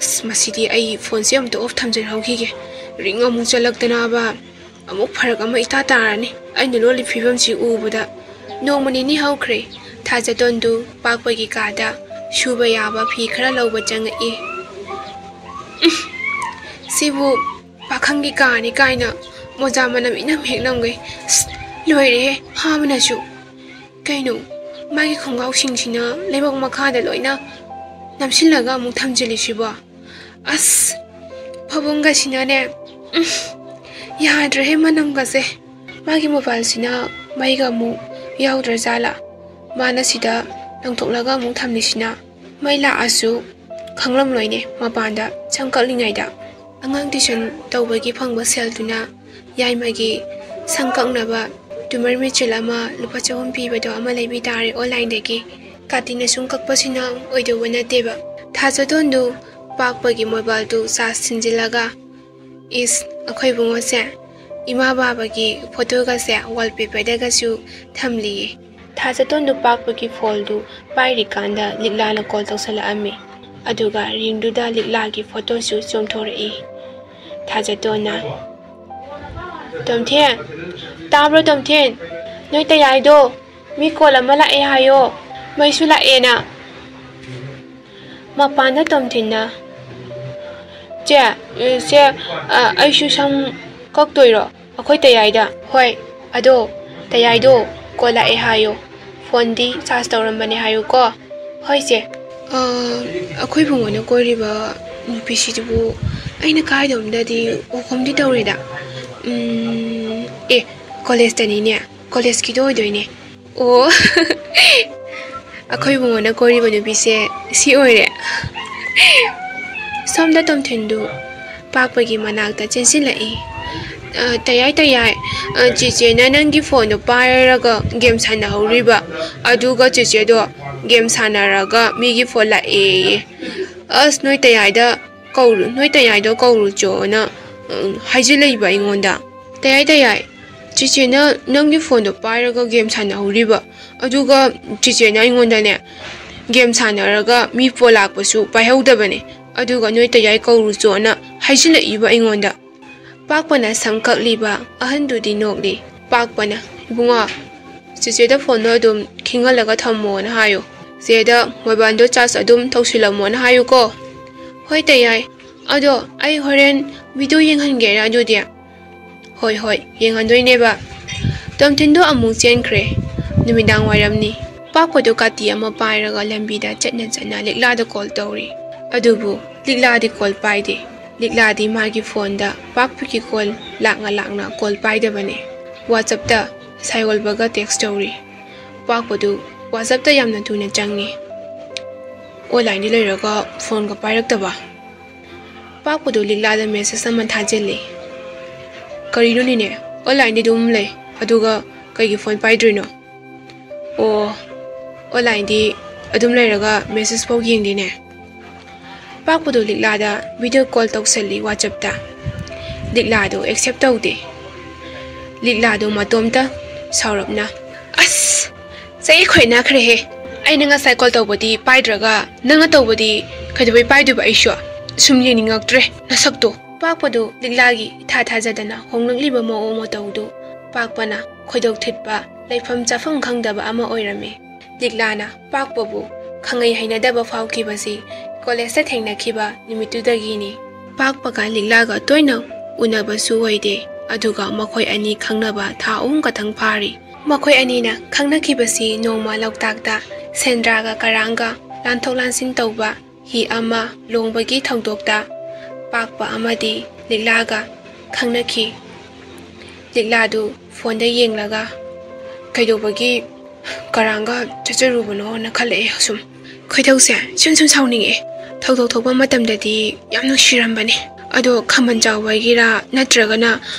ꯑꯁ, ꯃꯁꯤꯗꯤ ꯑꯩ ꯐꯣꯟꯁꯦ ꯑꯃꯨꯛꯇ off ꯊꯝꯖꯤꯜꯍꯧꯈꯤꯒꯦ꯫ ꯔꯤꯡ ꯑꯃꯨꯛ ꯆꯠꯂꯛꯇꯅꯕ ꯑꯃꯨꯛ ꯐꯔꯛ ꯑꯃ ꯏꯇꯥ ꯇꯥꯔꯅꯤ꯫ ꯑꯩꯅ ꯂꯣꯜꯂꯤ ꯐꯤꯕꯝꯁꯤ ꯎꯕꯗ ꯅꯣꯡꯃ ꯅꯤꯅꯤ ꯍꯧꯈ꯭ꯔꯦ꯫ ꯊꯥꯖꯇꯣꯟꯗꯨ ꯄꯥꯛꯄꯒꯤ ꯀꯥꯗ ꯁꯨꯕ ꯌꯥꯕ ꯐꯤ ꯈꯔ ꯂꯧꯕ ꯆꯪꯉꯛꯏ꯫ "ꯎꯝ, ꯁꯤꯕꯨ ꯄꯥꯈꯪꯒꯤ ꯀꯥꯅꯤ ꯀꯥꯏꯅ ꯃꯣꯖꯥ ꯃꯅꯝ ꯏꯅꯝ ꯍꯦꯛ ꯅꯝꯒꯩ꯫ ꯑꯁ, ꯂꯣꯏꯔꯦꯍꯦ, ꯍꯥꯕꯅꯁꯨ꯫ ꯀꯩꯅꯣ, ꯃꯥꯒꯤ ꯈꯣꯡꯒ꯭ꯔꯥꯎꯁꯤꯡꯁꯤꯅ ꯂꯩꯕꯥꯛ ꯃꯈꯥꯗ ꯂꯣꯏꯅ ꯅꯝꯁꯤꯜꯂꯒ ꯑꯃꯨꯛ ꯊꯝꯖꯤꯜꯂꯤꯁꯤꯕꯣ? ꯑꯁ, ꯐꯕꯨꯡꯒꯁꯤꯅꯅꯦ, ꯎꯝ, ꯌꯥꯗ꯭ꯔꯦꯍꯦ ꯃꯅꯝꯒꯁꯦ꯫" ꯃꯥꯒꯤ ꯃꯣꯕꯥꯏꯜꯁꯤꯅ ꯃꯩꯒ ꯑꯃꯨꯛ ꯌꯥꯎꯗ꯭ꯔꯖꯥꯠꯂꯥ? ꯃꯥꯅ ꯁꯤꯗ ꯂꯪꯊꯣꯛꯂꯒ ꯑꯃꯨꯛ ꯊꯝꯂꯤꯁꯤꯅ? ꯃꯩ ꯂꯥꯛꯑꯁꯨ ꯈꯪꯂꯝꯂꯣꯏꯅꯦ ꯃꯄꯥꯟꯗ ꯁꯝ ꯀꯛꯂꯤꯉꯩꯗ꯫ ꯑꯉꯥꯡ tuition ꯇꯧꯕꯒꯤ ꯐꯪꯕ ꯁꯦꯜꯗꯨꯅ ꯌꯥꯏꯃꯒꯤ ꯁꯝ ꯀꯛꯅꯕ ꯇ꯭ꯔꯤꯃꯔ ꯃꯦꯆꯤꯟ ꯑꯃ ꯂꯨꯄꯥ ꯆꯍꯨꯝ ꯄꯤꯕꯗꯣ ꯑꯃ ꯂꯩꯕꯤ ꯇꯥꯔꯦ online-ꯗꯒꯤ꯫ ꯀꯥꯇꯤꯅ ꯁꯨꯝ ꯀꯛꯄꯁꯤꯅ ꯑꯣꯏꯗꯧꯕ ꯅꯠꯇꯦꯕ꯫ ꯊꯥꯖꯗꯣꯟꯗꯨ ꯄꯥꯛꯄꯒꯤ ꯃꯣꯕꯥꯏꯜꯗꯨ ꯆꯥꯔꯖ ꯊꯤꯟꯖꯤꯜꯂꯒ, "ꯏꯁ, ꯑꯩꯈꯣꯏ ꯏꯕꯨꯡꯉꯣꯁꯦ ꯏꯃꯥ ꯕꯥꯕꯒꯤ ꯐꯣꯇꯣꯒꯁꯦ ꯋꯥꯜꯄꯦꯄꯔꯗꯒꯁꯨ ꯊꯝꯂꯤꯌꯦ"꯫ ꯊꯥꯖꯇꯣꯟꯗꯨ ꯄꯥꯛꯄꯒꯤ ꯐꯣꯟꯗꯨ ꯄꯥꯏꯔꯤꯀꯥꯟꯗ ꯂꯤꯛꯂꯥꯅ ꯀꯣꯜ ꯇꯧꯁꯜꯂꯛꯑꯝꯃꯤ꯫ ꯑꯗꯨꯒ ꯔꯤꯡꯗꯨꯗ ꯂꯤꯛꯂꯥꯒꯤ ꯐꯣꯇꯣꯁꯨ ꯆꯣꯡꯊꯣꯔꯛꯏ꯫ ꯊꯥꯖꯇꯣꯟꯅ, "ꯇꯣꯝꯊꯤꯟ, ꯇꯥꯕ꯭ꯔꯣ ꯇꯣꯝꯊꯤꯟ? ꯅꯣꯏ ꯇꯌꯥꯏꯗꯣ ꯃꯤ ꯀꯣꯜ ꯑꯃ ꯂꯥꯛꯑꯦ ꯍꯥꯏꯌꯣ, ꯃꯩꯁꯨ ꯂꯥꯛꯑꯦꯅ"꯫ ꯃꯄꯥꯟꯗ ꯇꯣꯝꯊꯤꯟꯅ, "ꯆꯦ, ꯆꯦ, ꯑ, ꯑꯩꯁꯨ ꯁꯝ ꯀꯛꯇꯣꯏꯔꯣ ꯑꯩꯈꯣꯏ ꯇꯌꯥꯏꯗ?" "ꯍꯣꯏ, ꯑꯗꯣ ꯇꯌꯥꯏꯗꯣ ꯀꯣꯜ ꯂꯥꯛꯑꯦ ꯍꯥꯏꯌꯣ, ꯐꯣꯟꯗꯤ ꯆꯥꯔꯖ ꯇꯧꯔꯝꯕꯅꯦ ꯍꯥꯏꯌꯨꯀꯣ"꯫ "ꯍꯣꯏ ꯆꯦ"꯫ "ꯑ, ꯑꯩꯈꯣꯏ ꯏꯕꯨꯡꯉꯣꯅ ꯀꯣꯏꯔꯤꯕ ꯅꯨꯄꯤꯁꯤꯕꯨ ꯑꯩꯅ ꯀꯥꯏꯗꯧꯅꯗꯤ ꯎꯈꯨꯝꯗꯤ ꯇꯧꯔꯦꯗ꯫ ꯎꯝ, ꯑꯦ, ꯀꯣꯂꯦꯖꯇꯅꯤꯅꯦ, ꯀꯣꯂꯦꯖꯀꯤꯗꯣ ꯑꯣꯏꯗꯣꯏꯅꯦ"꯫ "ꯑꯣ"꯫ "ꯑꯩꯈꯣꯏ ꯏꯕꯨꯡꯉꯣꯅ ꯀꯣꯏꯔꯤꯕ ꯅꯨꯄꯤꯁꯦ ꯁꯤ ꯑꯣꯏꯔꯦ"꯫ ꯁꯣꯝꯗ ꯇꯣꯝꯊꯤꯟꯗꯨ ꯄꯥꯛꯄꯒꯤ ꯃꯅꯥꯛꯇ ꯆꯦꯟꯁꯤꯜꯂꯛꯏ꯫ "ꯑ, ꯇꯌꯥꯏ, ꯇꯌꯥꯏ, ꯑ, ꯆꯦꯆꯦꯅ ꯅꯪꯒꯤ ꯐꯣꯟꯗꯣ ꯄꯥꯏꯔꯒ ꯒꯦꯝ ꯁꯥꯟꯅꯍꯧꯔꯤꯕ, ꯑꯗꯨꯒ ꯆꯦꯆꯦꯗꯣ ꯒꯦꯝ ꯁꯥꯟꯅꯔꯒ ꯃꯤꯒꯤ ꯐꯣꯟ ꯂꯥꯛꯑꯦꯌꯦ꯫ ꯑꯁ, ꯅꯣꯏ ꯇꯌꯥꯏꯗ ꯀꯧꯔꯨ, ꯅꯣꯏ ꯇꯌꯥꯏꯗꯣ ꯀꯧꯔꯨꯆꯣꯅ, ꯎꯝ, ꯍꯥꯏꯖꯤꯜꯂꯛꯏꯕ ꯑꯩꯉꯣꯟꯗ"꯫ "ꯇꯌꯥꯏ, ꯇꯌꯥꯏ, ꯆꯦꯆꯦꯅ ꯅꯪꯒꯤ ꯐꯣꯟꯗꯣ ꯄꯥꯏꯔꯒ ꯒꯦꯝ ꯁꯥꯟꯅꯍꯧꯔꯤꯕ, ꯑꯗꯨꯒ ꯆꯦꯆꯦꯅ ꯑꯩꯉꯣꯟꯗꯅꯦ, ꯒꯦꯝ ꯁꯥꯟꯅꯔꯒ ꯃꯤ ꯐꯣꯟ ꯂꯥꯛꯄꯁꯨ ꯄꯥꯏꯍꯧꯗꯕꯅꯦ, ꯑꯗꯨꯒ ꯅꯣꯏ ꯇꯌꯥꯏ ꯀꯧꯔꯨꯆꯣꯅ ꯍꯥꯏꯖꯤꯜꯂꯛꯏꯕ ꯑꯩꯉꯣꯟꯗ"꯫ ꯄꯥꯛꯄꯅ ꯁꯝ ꯀꯛꯂꯤꯕ ꯑꯍꯟꯗꯨꯗꯤ ꯅꯣꯛꯂꯤ꯫ ꯄꯥꯛꯄꯅ, "ꯏꯕꯨꯡꯉꯣ, ꯆꯦꯆꯦꯗ ꯐꯣꯟꯗꯣ ꯑꯗꯨꯝ ꯈꯤꯡꯍꯜꯂꯒ ꯊꯝꯃꯣꯅ ꯍꯥꯏꯌꯨ꯫ ꯆꯦꯗ ꯃꯣꯕꯥꯏꯜꯗꯣ ꯆꯥꯔꯖ ꯑꯗꯨꯝ ꯇꯧꯁꯤꯜꯂꯝꯃꯣꯅ ꯍꯥꯏꯌꯨꯀꯣ"꯫ "ꯍꯣꯏ ꯇꯌꯥꯏ, ꯑꯗꯣ ꯑꯩ ꯍꯣꯔꯦꯟ ꯚꯤꯗꯤꯑꯣ ꯌꯦꯡꯍꯟꯒꯦꯔꯥ ꯑꯗꯨꯗꯤ"꯫ "ꯍꯣꯏ, ꯍꯣꯏ, ꯌꯦꯡꯍꯟꯗꯣꯏꯅꯦꯕ"꯫ ꯇꯣꯝꯊꯤꯟꯗꯣ ꯑꯃꯨꯛ ꯆꯦꯟꯈ꯭ꯔꯦ꯫ ꯅꯨꯃꯤꯗꯥꯡ ꯋꯥꯏꯔꯝꯅꯤ꯫ ꯄꯥꯛꯄꯗꯣ ꯀꯥꯇꯤ ꯑꯃ ꯄꯥꯏꯔꯒ ꯂꯝꯕꯤꯗ ꯆꯠꯅ ꯆꯠꯅ ꯂꯤꯛꯂꯥꯗ ꯀꯣꯜ ꯇꯧꯔꯤ꯫ ꯑꯗꯨꯕꯨ ꯂꯤꯛꯂꯥꯗꯤ ꯀꯣꯜ ꯄꯥꯏꯗꯦ꯫ ꯂꯤꯛꯂꯥꯗꯤ ꯃꯥꯒꯤ ꯐꯣꯟꯗ ꯄꯥꯛꯄꯒꯤ ꯀꯣꯜ ꯂꯥꯛꯅ ꯂꯥꯛꯅ ꯀꯣꯜ ꯄꯥꯏꯗꯕꯅꯦ꯫ ꯋꯥꯆꯞꯇ ꯁꯥꯏꯑꯣꯜꯕꯒ ꯇꯦꯛꯁ ꯇꯧꯔꯤ꯫ ꯄꯥꯛꯄꯗꯨ ꯋꯥꯆꯞꯇ ꯌꯥꯝꯅ ꯊꯨꯅ ꯆꯪꯉꯤ꯫ ꯑꯣꯟꯂꯥꯏꯟꯗ ꯂꯩꯔꯒ ꯐꯣꯟꯒ ꯄꯥꯏꯔꯛꯇꯕ꯫ ꯄꯥꯛꯄꯗꯨ ꯂꯤꯛꯂꯥꯗ ꯃꯦꯁꯦꯖ ꯑꯃ ꯊꯥꯖꯤꯜꯂꯤ꯫ "ꯀꯔꯤꯅꯣꯅꯦꯅꯦ? ꯑꯣꯟꯂꯥꯏꯟꯗꯤ ꯑꯗꯨꯝ ꯂꯩ, ꯑꯗꯨꯒ ꯀꯩꯒꯤ ꯐꯣꯟ ꯄꯥꯏꯗ꯭ꯔꯤꯅꯣ?" "ꯑꯣ, ꯑꯣꯟꯂꯥꯏꯟꯗꯤ ꯑꯗꯨꯝ ꯂꯩꯔꯒ ꯃꯦꯁꯦꯖ ꯐꯥꯎ ꯌꯦꯡꯗꯦꯅꯦ"꯫ ꯄꯥꯛꯄꯗꯨ ꯂꯤꯛꯂꯥꯗ ꯚꯤꯗꯤꯑꯣ ꯀꯣꯜ ꯇꯧꯁꯜꯂꯤ ꯋꯥꯆꯞꯇ꯫ ꯂꯤꯛꯂꯥꯗꯨ ꯑꯦꯛꯁꯦꯞ ꯇꯧꯗꯦ꯫ ꯂꯤꯛꯂꯥꯗꯨ ꯃꯇꯣꯝꯇ ꯁꯥꯎꯔꯞꯅ, "ꯑꯁ! ꯆꯩ ꯈꯣꯏꯅꯈ꯭ꯔꯦꯍꯦ꯫ ꯑꯩꯅ ꯉꯁꯥꯏ ꯀꯣꯜ ꯇꯧꯕꯗꯤ ꯄꯥꯏꯗ꯭ꯔꯒ ꯅꯪꯅ ꯇꯧꯕꯗꯤ ꯀꯩꯗꯧꯕꯩ ꯄꯥꯏꯗꯣꯏꯕ? ꯑꯩꯁꯨ ꯁꯨꯝ ꯌꯦꯡꯅꯤꯡꯉꯛꯇ꯭ꯔꯦ ꯅꯁꯛꯇꯣ꯫" ꯄꯥꯛꯄꯗꯨ ꯂꯤꯛꯂꯥꯒꯤ ꯏꯊꯥ ꯊꯥꯖꯗꯅ ꯍꯣꯡꯂꯛꯂꯤꯕ ꯃꯑꯣꯡ ꯃꯇꯧꯗꯨ ꯄꯥꯛꯄꯅ ꯈꯣꯏꯗꯧ ꯊꯤꯠꯄ, ꯂꯩꯐꯝ ꯆꯥꯐꯝ ꯈꯪꯗꯕ ꯑꯃ ꯑꯣꯏꯔꯝꯃꯤ꯫ ꯂꯤꯛꯂꯥꯅ ꯄꯥꯛꯄꯕꯨ ꯈꯪꯍꯩ ꯍꯩꯅꯗꯕ ꯐꯥꯎꯈꯤꯕꯁꯤ ꯀꯣꯂꯦꯖꯇ ꯊꯦꯡꯅꯈꯤꯕ ꯅꯨꯃꯤꯠꯇꯨꯗꯒꯤꯅꯤ꯫ ꯄꯥꯛꯄꯒ ꯂꯤꯛꯂꯥꯒ ꯇꯣꯏꯅ ꯎꯅꯕꯁꯨ ꯑꯣꯏꯗꯦ, ꯑꯗꯨꯒ ꯃꯈꯣꯏ ꯑꯅꯤ ꯈꯪꯅꯕ ꯊꯥ ꯑꯍꯨꯝ ꯈꯛꯇꯪ ꯐꯥꯔꯤ꯫ ꯃꯈꯣꯏ ꯑꯅꯤꯅ ꯈꯪꯅꯈꯤꯕꯁꯤ ꯅꯣꯡꯃ ꯂꯣꯛꯇꯥꯛꯇ ꯁꯦꯟꯗ꯭ꯔꯥꯒ ꯀꯔꯥꯡꯒ ꯂꯥꯟꯊꯣꯛ ꯂꯥꯟꯁꯤꯟ ꯇꯧꯕ ꯍꯤ ꯑꯃ ꯂꯣꯡꯕꯒꯤ ꯊꯧꯗꯣꯛꯇ ꯄꯥꯛꯄ ꯑꯃꯗꯤ ꯂꯤꯛꯂꯥꯒ ꯈꯪꯅꯈꯤ꯫ ꯂꯤꯛꯂꯥꯗꯨ ꯐꯣꯟꯗ ꯌꯦꯡꯂꯒ, "ꯀꯩꯗꯧꯕꯒꯤ ꯀꯔꯥꯡꯒ ꯆꯠꯆꯔꯨꯕꯅꯣꯅ ꯈꯜꯂꯛꯑꯦ ꯁꯨꯝ꯫ ꯈꯣꯏꯗꯧꯁꯦ ꯁꯨꯝ ꯁꯨꯝ ꯁꯥꯎꯅꯤꯡꯉꯛꯑꯦ꯫ ꯊꯧꯗꯣꯛ ꯊꯣꯛꯄ ꯃꯇꯝꯗꯗꯤ ꯌꯥꯝ ꯅꯨꯡꯁꯤꯔꯝꯕꯅꯦ꯫ ꯑꯗꯣ ꯈꯝꯕꯟ ꯆꯥꯎꯕꯒꯤꯔꯥ ꯅꯠꯇ꯭ꯔꯒꯅ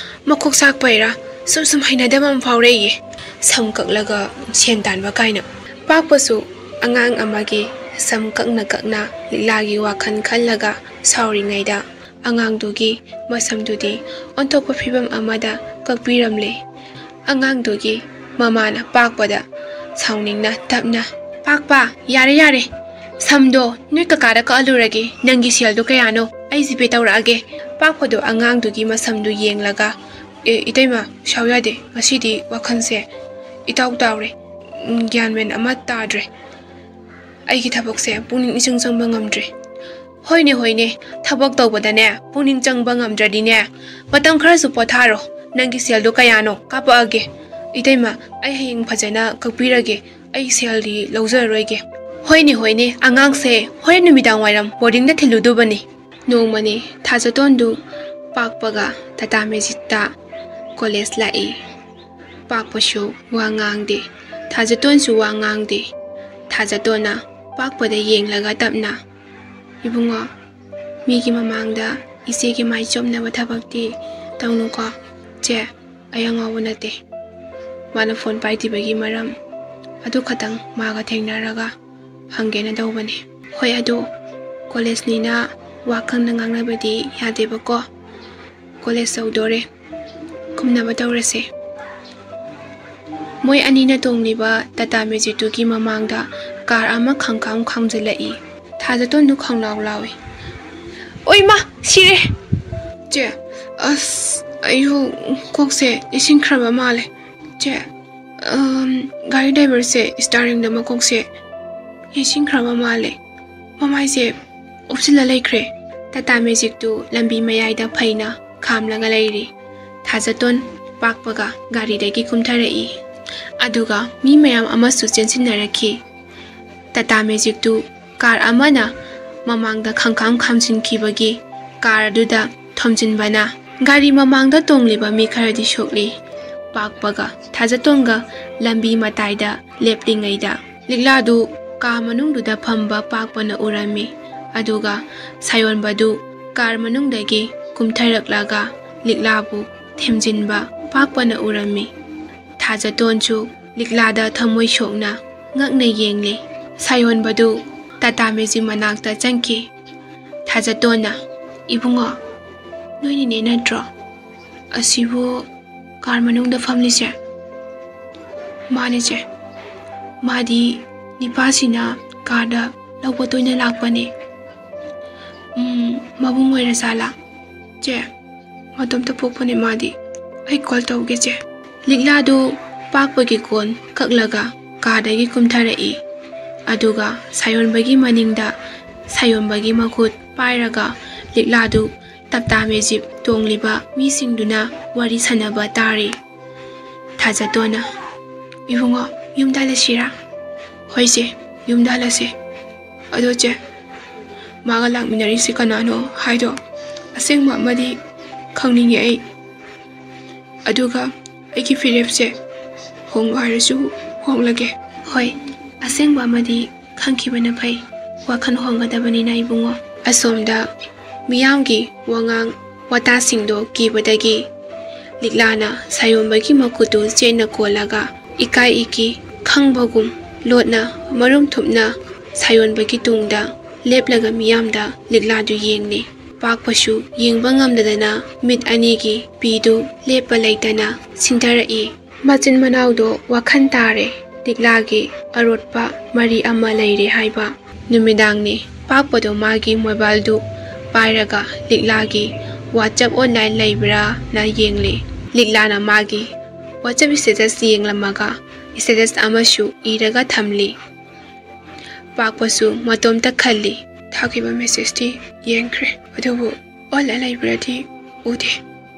ꯃꯈꯣꯛ ꯆꯥꯛꯄꯩꯔꯥ ꯁꯨꯝ ꯁꯨꯝ ꯍꯩꯅꯗꯕ ꯑꯃ ꯐꯥꯎꯔꯛꯏꯌꯦ꯫ ꯁꯝ ꯀꯛꯂꯒ ꯁꯦꯟ ꯇꯥꯟꯕ ꯀꯥꯏꯅ꯫" ꯄꯥꯛꯄꯁꯨ ꯑꯉꯥꯡ ꯑꯃꯒꯤ ꯁꯝ ꯀꯛꯅ ꯀꯛꯅ ꯂꯤꯛꯂꯥꯒꯤ ꯋꯥꯈꯜ ꯈꯜꯂꯒ ꯁꯥꯎꯔꯤꯉꯩꯗ ꯑꯉꯥꯡꯗꯨꯒꯤ ꯃꯁꯝꯗꯨꯗꯤ ꯑꯣꯟꯊꯣꯛꯄ ꯐꯤꯕꯝ ꯑꯃꯗ ꯀꯛꯄꯤꯔꯝꯂꯦ꯫ ꯑꯉꯥꯡꯗꯨꯒꯤ ꯃꯃꯥꯅ ꯄꯥꯛꯄꯗ ꯁꯥꯎꯅꯤꯡꯅ ꯇꯞꯅ, "ꯄꯥꯛꯄ, ꯌꯥꯔꯦ ꯌꯥꯔꯦ, ꯁꯝꯗꯣ ꯅꯣꯏ ꯀꯀꯥꯗ ꯀꯛꯍꯜꯂꯨꯔꯒꯦ, ꯅꯪꯒꯤ ꯁꯦꯜꯗꯣ ꯀꯌꯥꯅꯣ ꯑꯩ ꯖꯤꯄꯦ ꯇꯧꯔꯛꯑꯒꯦ꯫" ꯄꯥꯛꯄꯗꯣ ꯑꯉꯥꯡꯗꯨꯒꯤ ꯃꯁꯝꯗꯨ ꯌꯦꯡꯂꯒ, "ꯑꯦ ꯏꯇꯩꯃ, ꯁꯥꯎ ꯌꯥꯗꯦ, ꯉꯁꯤꯗꯤ ꯋꯥꯈꯜꯁꯦ ꯏꯇꯥꯎ ꯇꯥꯎꯔꯦ, ꯎꯝ, ꯒ꯭ꯌꯥꯟ ꯃꯦꯟ ꯑꯃ ꯇꯥꯗ꯭ꯔꯦ꯫ ꯑꯩꯒꯤ ꯊꯕꯛꯁꯦ ꯄꯨꯛꯅꯤꯡ ꯏꯆꯪ ꯆꯪꯕ ꯉꯝꯗ꯭ꯔꯦ꯫" "ꯍꯣꯏꯅꯦ ꯍꯣꯏꯅꯦ, ꯊꯕꯛ ꯇꯧꯕꯗꯅꯦ ꯄꯨꯛꯅꯤꯡ ꯆꯪꯕ ꯉꯝꯗ꯭ꯔꯗꯤꯅꯦ ꯃꯇꯝ ꯈꯔꯁꯨ ꯄꯣꯊꯥꯔꯣ꯫ ꯅꯪꯒꯤ ꯁꯦꯜꯗꯣ ꯀꯌꯥꯅꯣ ꯀꯥꯞꯄꯛꯑꯒꯦ꯫ ꯏꯇꯩꯃ, ꯑꯩ ꯍꯌꯦꯡ ꯐꯖꯅ ꯀꯛꯄꯤꯔꯒꯦ, ꯑꯩ ꯁꯦꯜꯗꯤ ꯂꯧꯖꯔꯔꯣꯏꯒꯦ꯫" "ꯍꯣꯏꯅꯦ ꯍꯣꯏꯅꯦ, ꯑꯉꯥꯡꯁꯦ ꯍꯣꯔꯦꯟ ꯅꯨꯃꯤꯗꯥꯡ ꯋꯥꯏꯔꯝ ꯕꯣꯔꯗꯤꯡꯗ ꯊꯤꯜꯂꯨꯗꯨꯕꯅꯤ꯫" ꯅꯣꯡꯃꯅꯤ ꯊꯥꯖꯇꯣꯟꯗꯨ ꯄꯥꯛꯄꯒ ꯇꯥꯇꯥ ꯃꯦꯖꯤꯛꯇ ꯀꯣꯂꯦꯖ ꯂꯥꯛꯏ꯫ ꯄꯥꯛꯄꯁꯨ ꯋꯥ ꯉꯥꯡꯗꯦ, ꯊꯥꯖꯇꯣꯟꯁꯨ ꯋꯥ ꯉꯥꯡꯗꯦ꯫ ꯊꯥꯖꯇꯣꯟꯅ ꯄꯥꯛꯄꯗ ꯌꯦꯡꯂꯒ ꯇꯞꯅ, "ꯏꯕꯨꯡꯉꯣ, ꯃꯤꯒꯤ ꯃꯃꯥꯡꯗ ꯏꯆꯦꯒꯤ ꯃꯥꯏ ꯆꯣꯞꯅꯕ ꯊꯕꯛꯇꯤ ꯇꯧꯅꯨꯀꯣ꯫ ꯆꯦ, ꯑꯩ ꯑꯉꯥꯎꯕ ꯅꯠꯇꯦ꯫" ꯃꯥꯅ ꯐꯣꯟ ꯄꯥꯏꯗ꯭ꯔꯤꯕꯒꯤ ꯃꯔꯝ ꯑꯗꯨ ꯈꯇꯪ ꯃꯥꯒ ꯊꯦꯡꯅꯔꯒ ꯍꯪꯒꯦꯅ ꯇꯧꯕꯅꯤ꯫ "ꯍꯣꯏ, ꯑꯗꯨ ꯀꯣꯂꯦꯖꯅꯤꯅ ꯋꯥ ꯀꯟꯅ ꯉꯥꯡꯅꯕꯗꯤ ꯌꯥꯗꯦꯕꯀꯣ꯫ ꯀꯣꯂꯦꯖ ꯌꯧꯗꯣꯔꯦ, ꯀꯨꯝꯅꯕ ꯇꯧꯔꯁꯦ꯫ ꯃꯣꯏ ꯑꯅꯤꯅ ꯇꯣꯡꯂꯤꯕ ꯇꯥꯇꯥ ꯃꯦꯖꯤꯛꯇꯨꯒꯤ ꯃꯃꯥꯡꯗ ꯀꯥꯔ ꯑꯃ ꯈꯪꯈꯥꯝ ꯈꯥꯝꯖꯤꯜꯂꯛꯏ꯫ ꯊꯥꯖꯇꯣꯟꯗꯨ ꯈꯪꯂꯥꯎ ꯂꯥꯎꯏ꯫ "ꯑꯣꯏꯃꯥ, ꯁꯤꯔꯦ!" "ꯆꯦ, ꯑꯁ, ꯑꯩꯁꯨ ꯀꯣꯛꯁꯦ ꯏꯁꯤꯡꯈ꯭ꯔꯕ ꯃꯥꯜꯂꯦ꯫ ꯆꯦ, ꯑꯝ, ꯒꯥꯔꯤ ꯗ꯭ꯔꯥꯏꯚꯔꯁꯦ ꯏꯁꯇꯥꯔꯤꯡꯗ ꯃꯀꯣꯛꯁꯦ ꯌꯩꯁꯤꯟꯈ꯭ꯔꯕ ꯃꯥꯜꯂꯦ꯫ ꯃꯃꯥꯏꯁꯦ ꯎꯞꯁꯤꯜꯂ ꯂꯩꯈ꯭ꯔꯦ"꯫ ꯇꯥꯇꯥ ꯃꯦꯖꯤꯛꯇꯨ ꯂꯝꯕꯤ ꯃꯌꯥꯏꯗ ꯐꯩꯅ ꯈꯥꯝꯂꯒ ꯂꯩꯔꯤ꯫ ꯊꯥꯖꯇꯣꯟ ꯄꯥꯛꯄꯒ ꯒꯥꯔꯤꯗꯒꯤ ꯀꯨꯝꯊꯔꯛꯏ꯫ ꯑꯗꯨꯒ ꯃꯤ ꯃꯌꯥꯝ ꯑꯃꯁꯨ ꯆꯦꯟꯁꯤꯟꯅꯔꯛꯈꯤ꯫ ꯇꯥꯇꯥ ꯃꯦꯖꯤꯛꯇꯨ ꯀꯥꯔ ꯑꯃꯅ ꯃꯃꯥꯡꯗ ꯈꯪꯈꯥꯝ ꯈꯥꯝꯖꯤꯟꯈꯤꯕꯒꯤ ꯀꯥꯔ ꯑꯗꯨꯗ ꯊꯣꯝꯖꯤꯟꯕꯅ ꯒꯥꯔꯤ ꯃꯃꯥꯡꯗ ꯇꯣꯡꯂꯤꯕ ꯃꯤ ꯈꯔꯗꯤ ꯁꯣꯛꯂꯤ꯫ ꯄꯥꯛꯄꯒ ꯊꯥꯖꯇꯣꯟꯒ ꯂꯝꯕꯤ ꯃꯇꯥꯏꯗ ꯂꯦꯞꯂꯤꯉꯩꯗ ꯂꯤꯛꯂꯥꯗꯨ ꯀꯥ ꯃꯅꯨꯡꯗꯨꯗ ꯐꯝꯕ ꯄꯥꯛꯄꯅ ꯎꯔꯝꯃꯤ꯫ ꯑꯗꯨꯒ ꯁꯥꯌꯣꯟꯕꯗꯨ ꯀꯥꯔ ꯃꯅꯨꯡꯗꯒꯤ ꯀꯨꯝꯊꯔꯛꯂꯒ ꯂꯤꯛꯂꯥꯕꯨ ꯊꯦꯝꯖꯤꯟꯕ ꯄꯥꯛꯄꯅ ꯎꯔꯝꯃꯤ꯫ ꯊꯥꯖꯇꯣꯟꯁꯨ ꯂꯤꯛꯂꯥꯗ ꯊꯃꯣꯏ ꯁꯣꯛꯅ ꯉꯛꯅ ꯌꯦꯡꯂꯤ꯫ ꯁꯥꯌꯣꯟꯕꯗꯨ ꯇꯥꯇꯥ ꯃꯦꯖꯤꯛ ꯃꯅꯥꯛꯇ ꯆꯪꯈꯤ꯫ ꯊꯥꯖꯇꯣꯟꯅ, "ꯏꯕꯨꯡꯉꯣ, ꯅꯣꯏꯅꯤꯅꯦ ꯅꯠꯇ꯭ꯔꯣ? ꯑꯁꯤꯕꯨ ꯀꯥꯔ ꯃꯅꯨꯡꯗ ꯐꯝꯂꯤꯁꯦ?" "ꯃꯥꯅꯦ ꯆꯦ, ꯃꯥꯗꯤ ꯅꯤꯄꯥꯁꯤꯅ ꯀꯥꯔꯗ ꯂꯧꯕ ꯇꯣꯏꯅ ꯂꯥꯛꯄꯅꯦ꯫ ꯎꯝ, ꯃꯕꯨꯡ ꯑꯣꯏꯔꯖꯥꯠꯂꯥ?" "ꯆꯦ, ꯃꯇꯣꯝꯇ ꯄꯣꯛꯄꯅꯦ ꯃꯥꯗꯤ꯫ ꯑꯩ ꯀꯣꯜ ꯇꯧꯒꯦ ꯆꯦ"꯫ ꯂꯤꯛꯂꯥꯗꯨ ꯄꯥꯛꯄꯒꯤ ꯀꯣꯟ ꯀꯛꯂꯒ ꯀꯥꯔꯗꯒꯤ ꯀꯨꯝꯊꯔꯛꯏ꯫ ꯑꯗꯨꯒ ꯁꯥꯌꯣꯟꯕꯒꯤ ꯃꯅꯤꯡꯗ ꯁꯥꯌꯣꯟꯕꯒꯤ ꯃꯈꯨꯠ ꯄꯥꯏꯔꯒ ꯂꯤꯛꯂꯥꯗꯨ ꯇꯥꯇꯥ ꯃꯦꯖꯤꯛ ꯇꯣꯡꯂꯤꯕ ꯃꯤꯁꯤꯡꯗꯨꯅ ꯋꯥꯔꯤ ꯁꯥꯟꯅꯕ ꯇꯥꯔꯤ꯫ ꯊꯥꯖꯇꯣꯟꯅ, "ꯏꯕꯨꯡꯉꯣ, ꯌꯨꯝꯗ ꯍꯜꯂꯁꯤꯔꯥ?" "ꯍꯣꯏ ꯆꯦ, ꯌꯨꯝꯗ ꯍꯜꯂꯁꯦ꯫ ꯑꯗꯣ ꯆꯦ, ꯃꯥꯒ ꯂꯥꯛꯃꯤꯟꯅꯔꯤꯁꯤ ꯀꯅꯥꯅꯣ ꯍꯥꯏꯗꯣ ꯑꯁꯦꯡꯕ ꯑꯃꯗꯤ ꯈꯪꯅꯤꯡꯉꯦ ꯑꯩ꯫ ꯑꯗꯨꯒ ꯑꯩꯒꯤ ꯐꯤꯔꯦꯞꯁꯦ ꯍꯣꯡꯉꯣ ꯍꯥꯏꯔꯁꯨ ꯍꯣꯡꯂꯒꯦ"꯫ "ꯍꯣꯏ, ꯑꯁꯦꯡꯕ ꯑꯃꯗꯤ ꯈꯪꯈꯤꯕꯅ ꯐꯩ꯫ ꯋꯥꯈꯜ ꯍꯣꯡꯒꯗꯕꯅꯤꯅ ꯏꯕꯨꯡꯉꯣ"꯫ ꯑꯁꯣꯝꯗ ꯃꯤꯌꯥꯝꯒꯤ ꯋꯥꯉꯥꯡ ꯋꯥꯇꯥꯁꯤꯡꯗꯣ ꯀꯤꯕꯗꯒꯤ ꯂꯤꯛꯂꯥꯅ ꯁꯥꯌꯣꯟꯕꯒꯤ ꯃꯈꯨꯠꯇꯨ ꯆꯦꯠꯅ ꯀꯣꯜꯂꯒ ꯏꯀꯥꯏ ꯏꯀꯤ ꯈꯪꯕꯒꯨꯝ ꯂꯣꯠꯅ ꯃꯔꯨꯝ ꯊꯨꯞꯅ ꯁꯥꯌꯣꯟꯕꯒꯤ ꯇꯨꯡꯗ ꯂꯦꯞꯂꯒ ꯃꯤꯌꯥꯝꯗ ꯂꯤꯛꯂꯥꯗꯨ ꯌꯦꯡꯂꯤ꯫ ꯄꯥꯛꯄꯁꯨ ꯌꯦꯡꯕ ꯉꯝꯗꯗꯅ ꯃꯤꯠ ꯑꯅꯤꯒꯤ ꯄꯤꯗꯨ ꯂꯦꯞꯄ ꯂꯩꯇꯅ ꯁꯤꯟꯊꯔꯛꯏ꯫ ꯃꯆꯤꯟ ꯃꯅꯥꯎꯗꯣ ꯋꯥꯈꯜ ꯇꯥꯔꯦ꯫ ꯂꯤꯛꯂꯥꯒꯤ ꯑꯔꯣꯠꯄ ꯃꯔꯤ ꯑꯃ ꯂꯩꯔꯦ ꯍꯥꯏꯕ꯫ ꯅꯨꯃꯤꯗꯥꯡꯅꯤ꯫ ꯄꯥꯛꯄꯗꯣ ꯃꯥꯒꯤ ꯃꯣꯕꯥꯏꯜꯗꯨ ꯄꯥꯏꯔꯒ ꯂꯤꯛꯂꯥꯒꯤ WhatsApp online ꯂꯩꯕ꯭ꯔꯥꯅ ꯌꯦꯡꯂꯤ꯫ ꯂꯤꯛꯂꯥꯅ ꯃꯥꯒꯤ WhatsApp status ꯌꯦꯡꯂꯝꯃꯒ status ꯑꯃꯁꯨ ꯏꯔꯒ ꯊꯝꯂꯤ꯫ ꯄꯥꯛꯄꯁꯨ ꯃꯇꯣꯝꯇ ꯈꯜꯂꯤ꯫ ꯊꯥꯈꯤꯕ messageꯇꯤ ꯌꯦꯡꯈ꯭ꯔꯦ, ꯑꯗꯨꯕꯨ online ꯂꯩꯕ꯭ꯔꯥꯗꯤ ꯎꯗꯦ꯫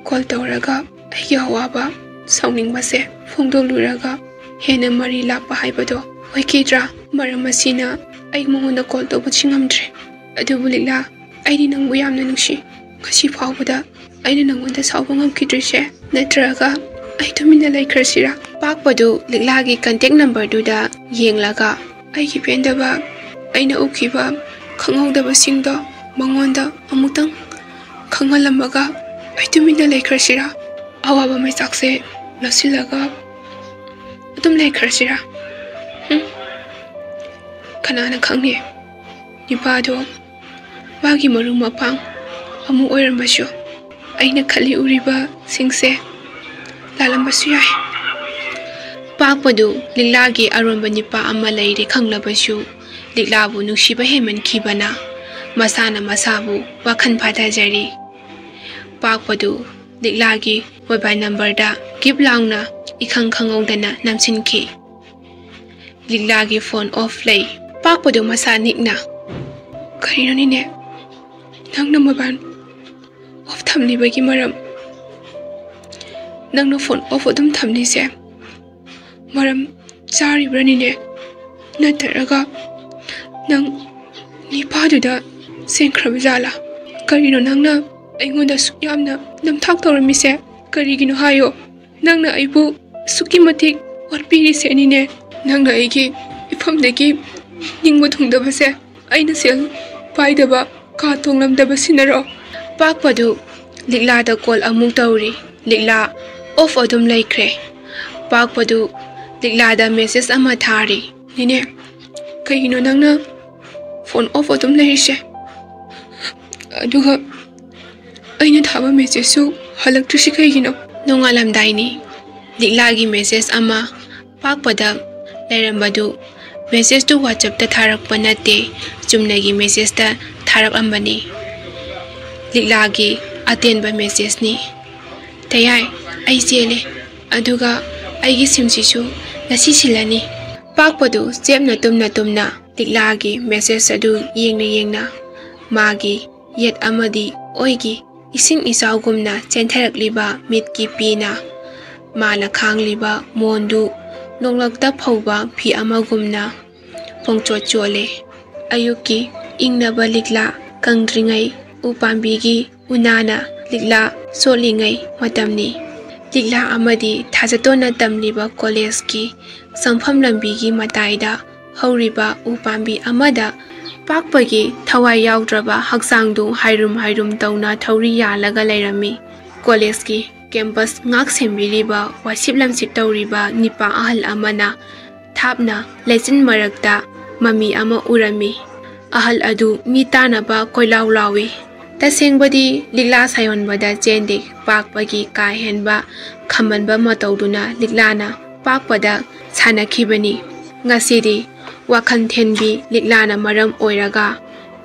Call ꯇꯧꯔꯒ ꯑꯩꯒꯤ ꯑꯋꯥꯕ, ꯁꯥꯎꯅꯤꯡꯕꯁꯦ ꯐꯣꯡꯗꯣꯛꯂꯨꯔꯒ ꯍꯦꯟꯅ ꯃꯔꯤ ꯂꯥꯞꯄ ꯍꯥꯏꯕꯗꯣ ꯑꯣꯏꯈꯤꯗ꯭ꯔꯥ? ꯃꯔꯝ ꯑꯁꯤꯅ ꯑꯩ ꯃꯉꯣꯟꯗ call ꯇꯧꯕꯁꯤ ꯉꯝꯗ꯭ꯔꯦ꯫ ꯑꯗꯨꯕꯨ ꯂꯤꯛꯂꯥ, ꯑꯩꯗꯤ ꯅꯪꯕꯨ ꯌꯥꯝꯅ ꯅꯨꯡꯁꯤ꯫ ꯉꯁꯤ ꯐꯥꯎꯕꯗ ꯑꯩꯅ ꯅꯪꯉꯣꯟꯗ ꯁꯥꯎꯕ ꯉꯝꯈꯤꯗ꯭ꯔꯤꯁꯦ꯫ ꯅꯠꯇ꯭ꯔꯒ ꯑꯩ ꯇꯨꯃꯤꯟꯅ ꯂꯩꯈ꯭ꯔꯁꯤꯔꯥ? ꯄꯥꯛꯄꯗꯨ ꯂꯤꯛꯂꯥꯒꯤ contact numberꯗꯨꯗ ꯌꯦꯡꯂꯒ ꯑꯩꯒꯤ ꯄꯦꯟꯗꯕ, ꯑꯩꯅ ꯎꯈꯤꯕ, ꯈꯪꯍꯧꯗꯕꯁꯤꯡꯗꯣ ꯃꯉꯣꯟꯗ ꯑꯃꯨꯛꯇꯪ ꯈꯪꯍꯜꯂꯝꯃꯒ ꯑꯩ ꯇꯨꯃꯤꯟꯅ ꯂꯩꯈ꯭ꯔꯁꯤꯔꯥ? ꯑꯋꯥꯕ ꯃꯩꯆꯥꯛꯁꯦ ꯂꯧꯁꯤꯜꯂꯒ ꯑꯗꯨꯝ ꯂꯩꯈ꯭ꯔꯁꯤꯔꯥ? ꯍꯨꯝ? ꯀꯅꯥꯅ ꯈꯪꯅꯤ? ꯅꯤꯄꯥꯗꯣ ꯃꯥꯒꯤ ꯃꯔꯨꯞ ꯃꯄꯥꯡ ꯑꯃꯨꯛ ꯑꯣꯏꯔꯝꯕꯁꯨ꯫ ꯑꯩꯅ ꯈꯜꯂꯤ ꯎꯔꯤꯕꯁꯤꯡꯁꯦ ꯂꯥꯜꯂꯝꯕꯁꯨ ꯌꯥꯏ꯫ ꯄꯥꯛꯄꯗꯨ ꯂꯤꯛꯂꯥꯒꯤ ꯑꯔꯣꯟꯕ ꯅꯤꯄꯥ ꯑꯃ ꯂꯩꯔꯦ ꯈꯪꯂꯕꯁꯨ, ꯂꯤꯛꯂꯥꯕꯨ ꯅꯨꯡꯁꯤꯕ ꯍꯦꯟꯃꯟꯈꯤꯕꯅ ꯃꯁꯥꯅ ꯃꯁꯥꯕꯨ ꯋꯥꯈꯜ ꯐꯥꯊꯖꯔꯤ꯫ ꯄꯥꯛꯄꯗꯨ ꯂꯤꯛꯂꯥꯒꯤ mobile numberꯗ ꯒꯤꯞ ꯂꯥꯎꯅ ꯏꯈꯪ ꯈꯪꯍꯧꯗꯅ ꯅꯝꯁꯤꯟꯈꯤ꯫ ꯂꯤꯛꯂꯥꯒꯤ phone off ꯂꯩ꯫ ꯄꯥꯛꯄꯗꯨ ꯃꯁꯥ ꯅꯤꯛꯅ, "ꯀꯔꯤꯅꯣꯅꯤꯅꯦ? ꯅꯪꯅ mobile off ꯊꯝꯂꯤꯕꯒꯤ ꯃꯔꯝ, ꯅꯪꯅ phone off ꯑꯗꯨꯝ ꯊꯝꯂꯤꯁꯦ ꯃꯔꯝ ꯆꯥꯔꯤꯕ꯭ꯔꯥꯅꯤꯅꯦ? ꯅꯠꯇ꯭ꯔꯒ ꯅꯪ ꯅꯤꯄꯥꯗꯨꯗ ꯆꯦꯟꯈ꯭ꯔꯕ ꯖꯥꯠꯂꯥ? ꯀꯔꯤꯅꯣ ꯅꯪꯅ ꯑꯩꯉꯣꯟꯗ ꯑꯁꯨꯛ ꯌꯥꯝꯅ ꯅꯝꯊꯥꯛ ꯇꯧꯔꯝꯃꯤꯁꯦ? ꯀꯔꯤꯒꯤꯅꯣ ꯍꯥꯏꯌꯣ? ꯅꯪꯅ ꯑꯩꯕꯨ ꯑꯁꯨꯛꯀꯤ ꯃꯇꯤꯛ ꯑꯣꯠꯄꯤꯔꯤꯁꯦ ꯑꯅꯤꯅꯦ꯫ ꯅꯪꯅ ꯑꯩꯒꯤ ꯏꯐꯝꯗꯒꯤ ꯅꯤꯡꯕ ꯊꯨꯡꯗꯕꯁꯦ ꯑꯩꯅ ꯁꯦꯜ ꯄꯥꯏꯗꯕ, ꯀꯥ ꯇꯣꯡꯂꯝꯗꯕꯁꯤꯅꯔꯣ?" ꯄꯥꯛꯄꯗꯨ ꯂꯤꯛꯂꯥꯗ call ꯑꯃꯨꯛ ꯇꯧꯔꯤ꯫ ꯂꯤꯛꯂꯥ off ꯑꯗꯨꯝ ꯂꯩꯈ꯭ꯔꯦ꯫ ꯄꯥꯛꯄꯗꯨ ꯂꯤꯛꯂꯥꯗ message ꯑꯃ ꯊꯥꯔꯤ꯫ "ꯅꯤꯅꯦ, ꯀꯩꯒꯤꯅꯣ ꯅꯪꯅ ꯐꯣꯟ ꯑꯣꯐ ꯑꯗꯨꯝ ꯂꯩꯔꯤꯁꯦ? ꯑꯗꯨꯒ ꯑꯩꯅ ꯊꯥꯕ ꯃꯦꯁꯦꯖꯁꯨ ꯍꯜꯂꯛꯇ꯭ꯔꯤꯁꯤ ꯀꯩꯒꯤꯅꯣ? ꯅꯣꯡꯉꯥꯜꯂꯝꯗꯥꯏꯅꯤ꯫ ꯂꯤꯛꯂꯥꯒꯤ ꯃꯦꯁꯦꯖ ꯑꯃ ꯄꯥꯛꯄꯗ ꯂꯩꯔꯝꯕꯗꯨ, ꯃꯦꯁꯦꯖꯇꯨ ꯋꯥꯆꯞꯇ ꯊꯥꯔꯛꯄ ꯅꯠꯇꯦ, ꯆꯨꯝꯅꯒꯤ ꯃꯦꯁꯦꯖꯇ ꯊꯥꯔꯛꯂꯝꯕꯅꯤ꯫ ꯂꯤꯛꯂꯥꯒꯤ ꯑꯇꯦꯟꯕ ꯃꯦꯁꯦꯖꯅꯤ꯫ "ꯇꯌꯥꯏ, ꯑꯩ ꯆꯦꯜꯂꯦ, ꯑꯗꯨꯒ ꯑꯩꯒꯤ ꯁꯤꯝꯁꯤꯁꯨ ꯉꯁꯤ ꯁꯤꯜꯂꯅꯤ꯫" ꯄꯥꯛꯄꯗꯨ ꯆꯦꯞꯅ ꯇꯨꯝꯅ ꯇꯨꯝꯅ ꯂꯤꯛꯂꯥꯒꯤ ꯃꯦꯁꯦꯖ ꯑꯗꯨ ꯌꯦꯡꯅ ꯌꯦꯡꯅ, ꯃꯥꯒꯤ ꯌꯦꯠ ꯑꯃꯗꯤ ꯑꯣꯏꯒꯤ ꯏꯁꯤꯡ ꯏꯆꯥꯎꯒꯨꯝꯅ ꯆꯦꯟꯊꯔꯛꯂꯤꯕ ꯃꯤꯠꯀꯤ ꯄꯤꯅ ꯃꯥꯅ ꯈꯥꯡꯂꯤꯕ ꯃꯣꯟꯗꯨ ꯅꯣꯡꯂꯛꯇ ꯐꯧꯕ ꯐꯤ ꯑꯃꯒꯨꯝꯅ ꯄꯣꯡꯆꯣꯠ ꯆꯣꯠꯂꯦ꯫ ꯑꯌꯨꯛꯀꯤ ꯏꯪꯅꯕ ꯂꯤꯛꯂꯥ ꯀꯪꯗ꯭ꯔꯤꯉꯩ ꯎ ꯄꯥꯝꯕꯤꯒꯤ ꯎꯅꯥꯅ ꯂꯤꯛꯂꯥ ꯆꯣꯠꯂꯤꯉꯩ ꯃꯇꯝꯅꯤ꯫ ꯂꯤꯛꯂꯥ ꯑꯃꯗꯤ ꯊꯥꯖꯇꯣꯟꯅ ꯇꯝꯂꯤꯕ ꯀꯣꯂꯦꯖꯀꯤ ꯆꯪꯐꯝ ꯂꯝꯕꯤꯒꯤ ꯃꯇꯥꯏꯗ ꯍꯧꯔꯤꯕ ꯎ ꯄꯥꯝꯕꯤ ꯑꯃꯗ ꯄꯥꯛꯄꯒꯤ ꯊꯋꯥꯏ ꯌꯥꯎꯗ꯭ꯔꯕ ꯍꯛꯆꯥꯡꯗꯨ ꯍꯥꯏꯔꯨꯝ ꯍꯥꯏꯔꯨꯝ ꯇꯧꯅ ꯊꯧꯔꯤ ꯌꯥꯜꯂꯒ ꯂꯩꯔꯝꯃꯤ꯫ ꯀꯣꯂꯦꯖꯀꯤ ꯀꯦꯝꯄꯁ ꯉꯥꯛ ꯁꯦꯟꯕꯤꯔꯤꯕ, ꯋꯥꯁꯤꯞ ꯂꯝꯁꯤꯞ ꯇꯧꯔꯤꯕ ꯅꯤꯄꯥ ꯑꯍꯜ ꯑꯃꯅ ꯊꯥꯞꯅ ꯂꯩꯆꯤꯟ ꯃꯔꯛꯇ ꯃꯃꯤ ꯑꯃ ꯎꯔꯝꯃꯤ꯫ ꯑꯍꯜ ꯑꯗꯨ ꯃꯤ ꯇꯥꯅꯕ ꯀꯣꯏꯂꯥꯎ ꯂꯥꯎꯏ꯫ ꯇꯁꯦꯡꯕꯗꯤ ꯂꯤꯛꯂꯥ ꯁꯥꯌꯣꯟꯕꯗ ꯆꯦꯟꯗꯦ, ꯄꯥꯛꯄꯒꯤ ꯀꯥ ꯍꯦꯟꯕ ꯈꯝꯕꯟꯕ ꯃꯇꯧꯗꯨꯅ ꯂꯤꯛꯂꯥꯅ ꯄꯥꯛꯄꯗ ꯁꯥꯟꯅꯈꯤꯕꯅꯤ꯫ ꯉꯁꯤꯗꯤ ꯋꯥꯈꯜ ꯊꯦꯟꯕꯤ ꯂꯤꯛꯂꯥꯅ ꯃꯔꯝ ꯑꯣꯏꯔꯒ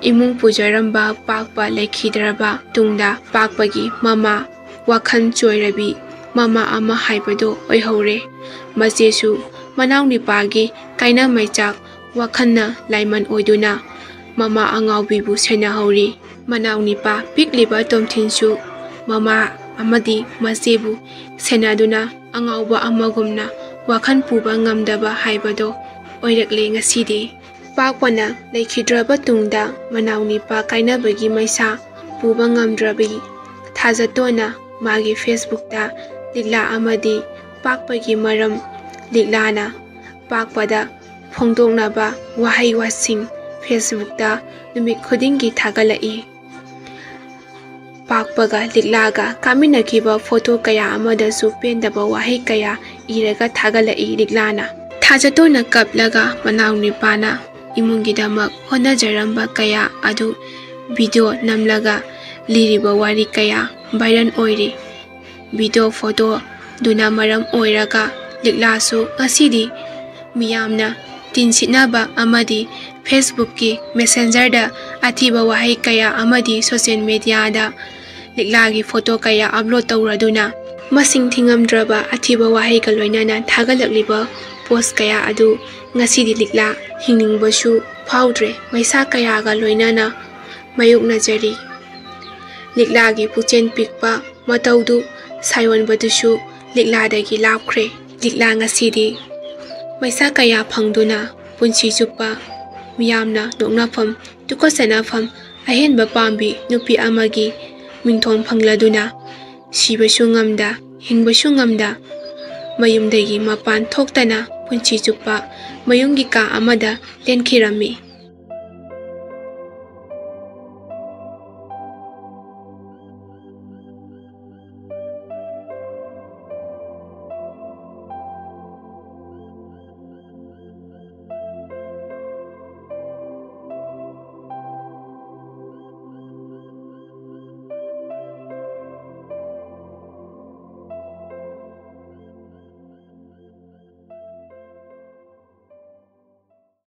ꯏꯃꯨꯡ ꯄꯨꯖꯔꯝꯕ ꯄꯥꯛꯄ ꯂꯩꯈꯤꯗ꯭ꯔꯕ ꯇꯨꯡꯗ ꯄꯥꯛꯄꯒꯤ ꯃꯃꯥ ꯋꯥꯈꯜ ꯆꯣꯏꯔꯕꯤ ꯃꯃꯥ ꯑꯃ ꯍꯥꯏꯕꯗꯨ ꯑꯣꯏꯍꯧꯔꯦ꯫ ꯃꯆꯦꯁꯨ ꯃꯅꯥꯎꯅꯤꯄꯥꯒꯤ ꯀꯥꯏꯅ ꯃꯩꯆꯥꯛ ꯋꯥꯈꯜꯅ ꯂꯥꯏꯃꯟ ꯑꯣꯏꯗꯨꯅ ꯃꯃꯥ ꯑꯉꯥꯎꯕꯤꯕꯨ ꯁꯦꯟꯅꯍꯧꯔꯤ꯫ ꯃꯅꯥꯎꯅꯤꯄꯥ ꯄꯤꯛꯂꯤꯕ ꯇꯣꯝꯊꯤꯟꯁꯨ ꯃꯃꯥ ꯑꯃꯗꯤ ꯃꯆꯦꯕꯨ ꯁꯦꯟꯅꯗꯨꯅ ꯑꯉꯥꯎꯕ ꯑꯃꯒꯨꯝꯅ ꯋꯥꯈꯜ ꯄꯨꯕ ꯉꯝꯗꯕ ꯍꯥꯏꯕꯗꯣ ꯑꯣꯏꯔꯛꯂꯦ ꯉꯁꯤꯗꯤ꯫ ꯄꯥꯛꯄꯅ ꯂꯩꯈꯤꯗ꯭ꯔꯕ ꯇꯨꯡꯗ ꯃꯅꯥꯎꯅꯤꯄꯥ ꯀꯥꯏꯅꯕꯒꯤ ꯃꯩꯁꯥ ꯄꯨꯕ ꯉꯝꯗ꯭ꯔꯕꯤ ꯊꯥꯖꯇꯣꯟꯅ ꯃꯥꯒꯤ ꯐꯦꯁꯕꯨꯛꯇ ꯂꯤꯛꯂꯥ ꯑꯃꯗꯤ ꯄꯥꯛꯄꯒꯤ ꯃꯔꯝ ꯂꯤꯛꯂꯥꯅ ꯄꯥꯛꯄꯗ ꯐꯣꯡꯗꯣꯛꯅꯕ ꯋꯥꯍꯩ ꯋꯥꯁꯤꯡ ꯐꯦꯁꯕꯨꯛꯇ ꯅꯨꯃꯤꯠ ꯈꯨꯗꯤꯡꯒꯤ ꯊꯥꯒꯠꯂꯛꯏ꯫ ꯄꯥꯛꯄꯒ ꯂꯤꯛꯂꯥꯒ ꯀꯥꯃꯤꯟꯅꯈꯤꯕ ꯐꯣꯇꯣ ꯀꯌꯥ ꯑꯃꯗꯁꯨ ꯄꯦꯟꯗꯕ ꯋꯥꯍꯩ ꯀꯌꯥ ꯏꯔꯒ ꯊꯥꯒꯠꯂꯛꯏ ꯂꯤꯛꯂꯥꯅ꯫ ꯊꯥꯖꯇꯣꯟꯅ ꯀꯞꯂꯒ ꯃꯅꯥꯎꯅꯤꯄꯥꯅ ꯏꯃꯨꯡꯒꯤꯗꯃꯛ ꯍꯣꯠꯅꯖꯔꯝꯕ ꯀꯌꯥ ꯑꯗꯨ ꯚꯤꯗꯤꯑꯣ ꯅꯝꯂꯒ ꯂꯤꯔꯤꯕ ꯋꯥꯔꯤ ꯀꯌꯥ ꯚꯥꯏꯔꯦꯜ ꯑꯣꯏꯔꯤ꯫ ꯚꯤꯗꯤꯑꯣ ꯐꯣꯇꯣꯗꯨꯅ ꯃꯔꯝ ꯑꯣꯏꯔꯒ ꯂꯤꯛꯂꯥꯁꯨ ꯉꯁꯤꯗꯤ ꯃꯤꯌꯥꯝꯅ ꯇꯤꯟꯁꯤꯠꯅꯕ ꯑꯃꯗꯤ ꯐꯦꯁꯕꯨꯛꯀꯤ ꯃꯦꯁꯦꯟꯖꯔꯗ ꯑꯊꯤꯕ ꯋꯥꯍꯩ ꯀꯌꯥ ꯑꯃꯗꯤ ꯁꯣꯁꯤꯌꯦꯜ ꯃꯦꯗꯤꯌꯥꯗ ꯂꯤꯛꯂꯥꯒꯤ ꯐꯣꯇꯣ ꯀꯌꯥ ꯑꯞꯂꯣꯗ ꯇꯧꯔꯗꯨꯅ ꯃꯁꯤꯡ ꯊꯤꯉꯝꯗ꯭ꯔꯕ ꯑꯊꯤꯕ ꯋꯥꯍꯩꯒ ꯂꯣꯏꯅꯅ ꯊꯥꯒꯠꯂꯛꯂꯤꯕ ꯄꯣꯁ ꯀꯌꯥ ꯑꯗꯨ ꯉꯁꯤꯗꯤ ꯂꯤꯛꯂꯥ ꯍꯤꯡꯅꯤꯡꯕꯁꯨ ꯐꯥꯎꯗ꯭ꯔꯦ꯫ ꯃꯩꯁꯥ ꯀꯌꯥꯒ ꯂꯣꯏꯅꯅ ꯃꯥꯌꯣꯛꯅꯖꯔꯤ꯫ ꯂꯤꯛꯂꯥꯒꯤ ꯄꯨꯛꯆꯦꯜ ꯄꯤꯛꯄ ꯃꯇꯧꯗꯨ ꯁꯥꯌꯣꯟꯕꯗꯨꯁꯨ ꯂꯤꯛꯂꯥꯗꯒꯤ ꯂꯥꯞꯈ꯭ꯔꯦ꯫ ꯂꯤꯛꯂꯥ ꯉꯁꯤꯗꯤ ꯃꯩꯁꯥ ꯀꯌꯥ ꯐꯪꯗꯨꯅ ꯄꯨꯟꯁꯤ ꯆꯨꯞꯄ ꯃꯤꯌꯥꯝꯅ ꯅꯣꯛꯅꯐꯝ, ꯇꯨꯀꯠꯆꯅꯐꯝ, ꯑꯍꯦꯟꯕ ꯄꯥꯝꯕꯤ ꯅꯨꯄꯤ ꯑꯃꯒꯤ ꯃꯤꯡꯊꯣꯟ ꯐꯪꯂꯗꯨꯅ ꯁꯤꯕꯁꯨ ꯉꯝꯗ, ꯍꯤꯡꯕꯁꯨ ꯉꯝꯗ, ꯃꯌꯨꯝꯗꯒꯤ ꯃꯄꯥꯟ ꯊꯣꯛꯇꯅ ꯄꯨꯟꯁꯤ ꯆꯨꯞꯄ ꯃꯌꯨꯝꯒꯤ ꯀꯥ ꯑꯃꯗ ꯂꯦꯟꯈꯤꯔꯝꯃꯤ꯫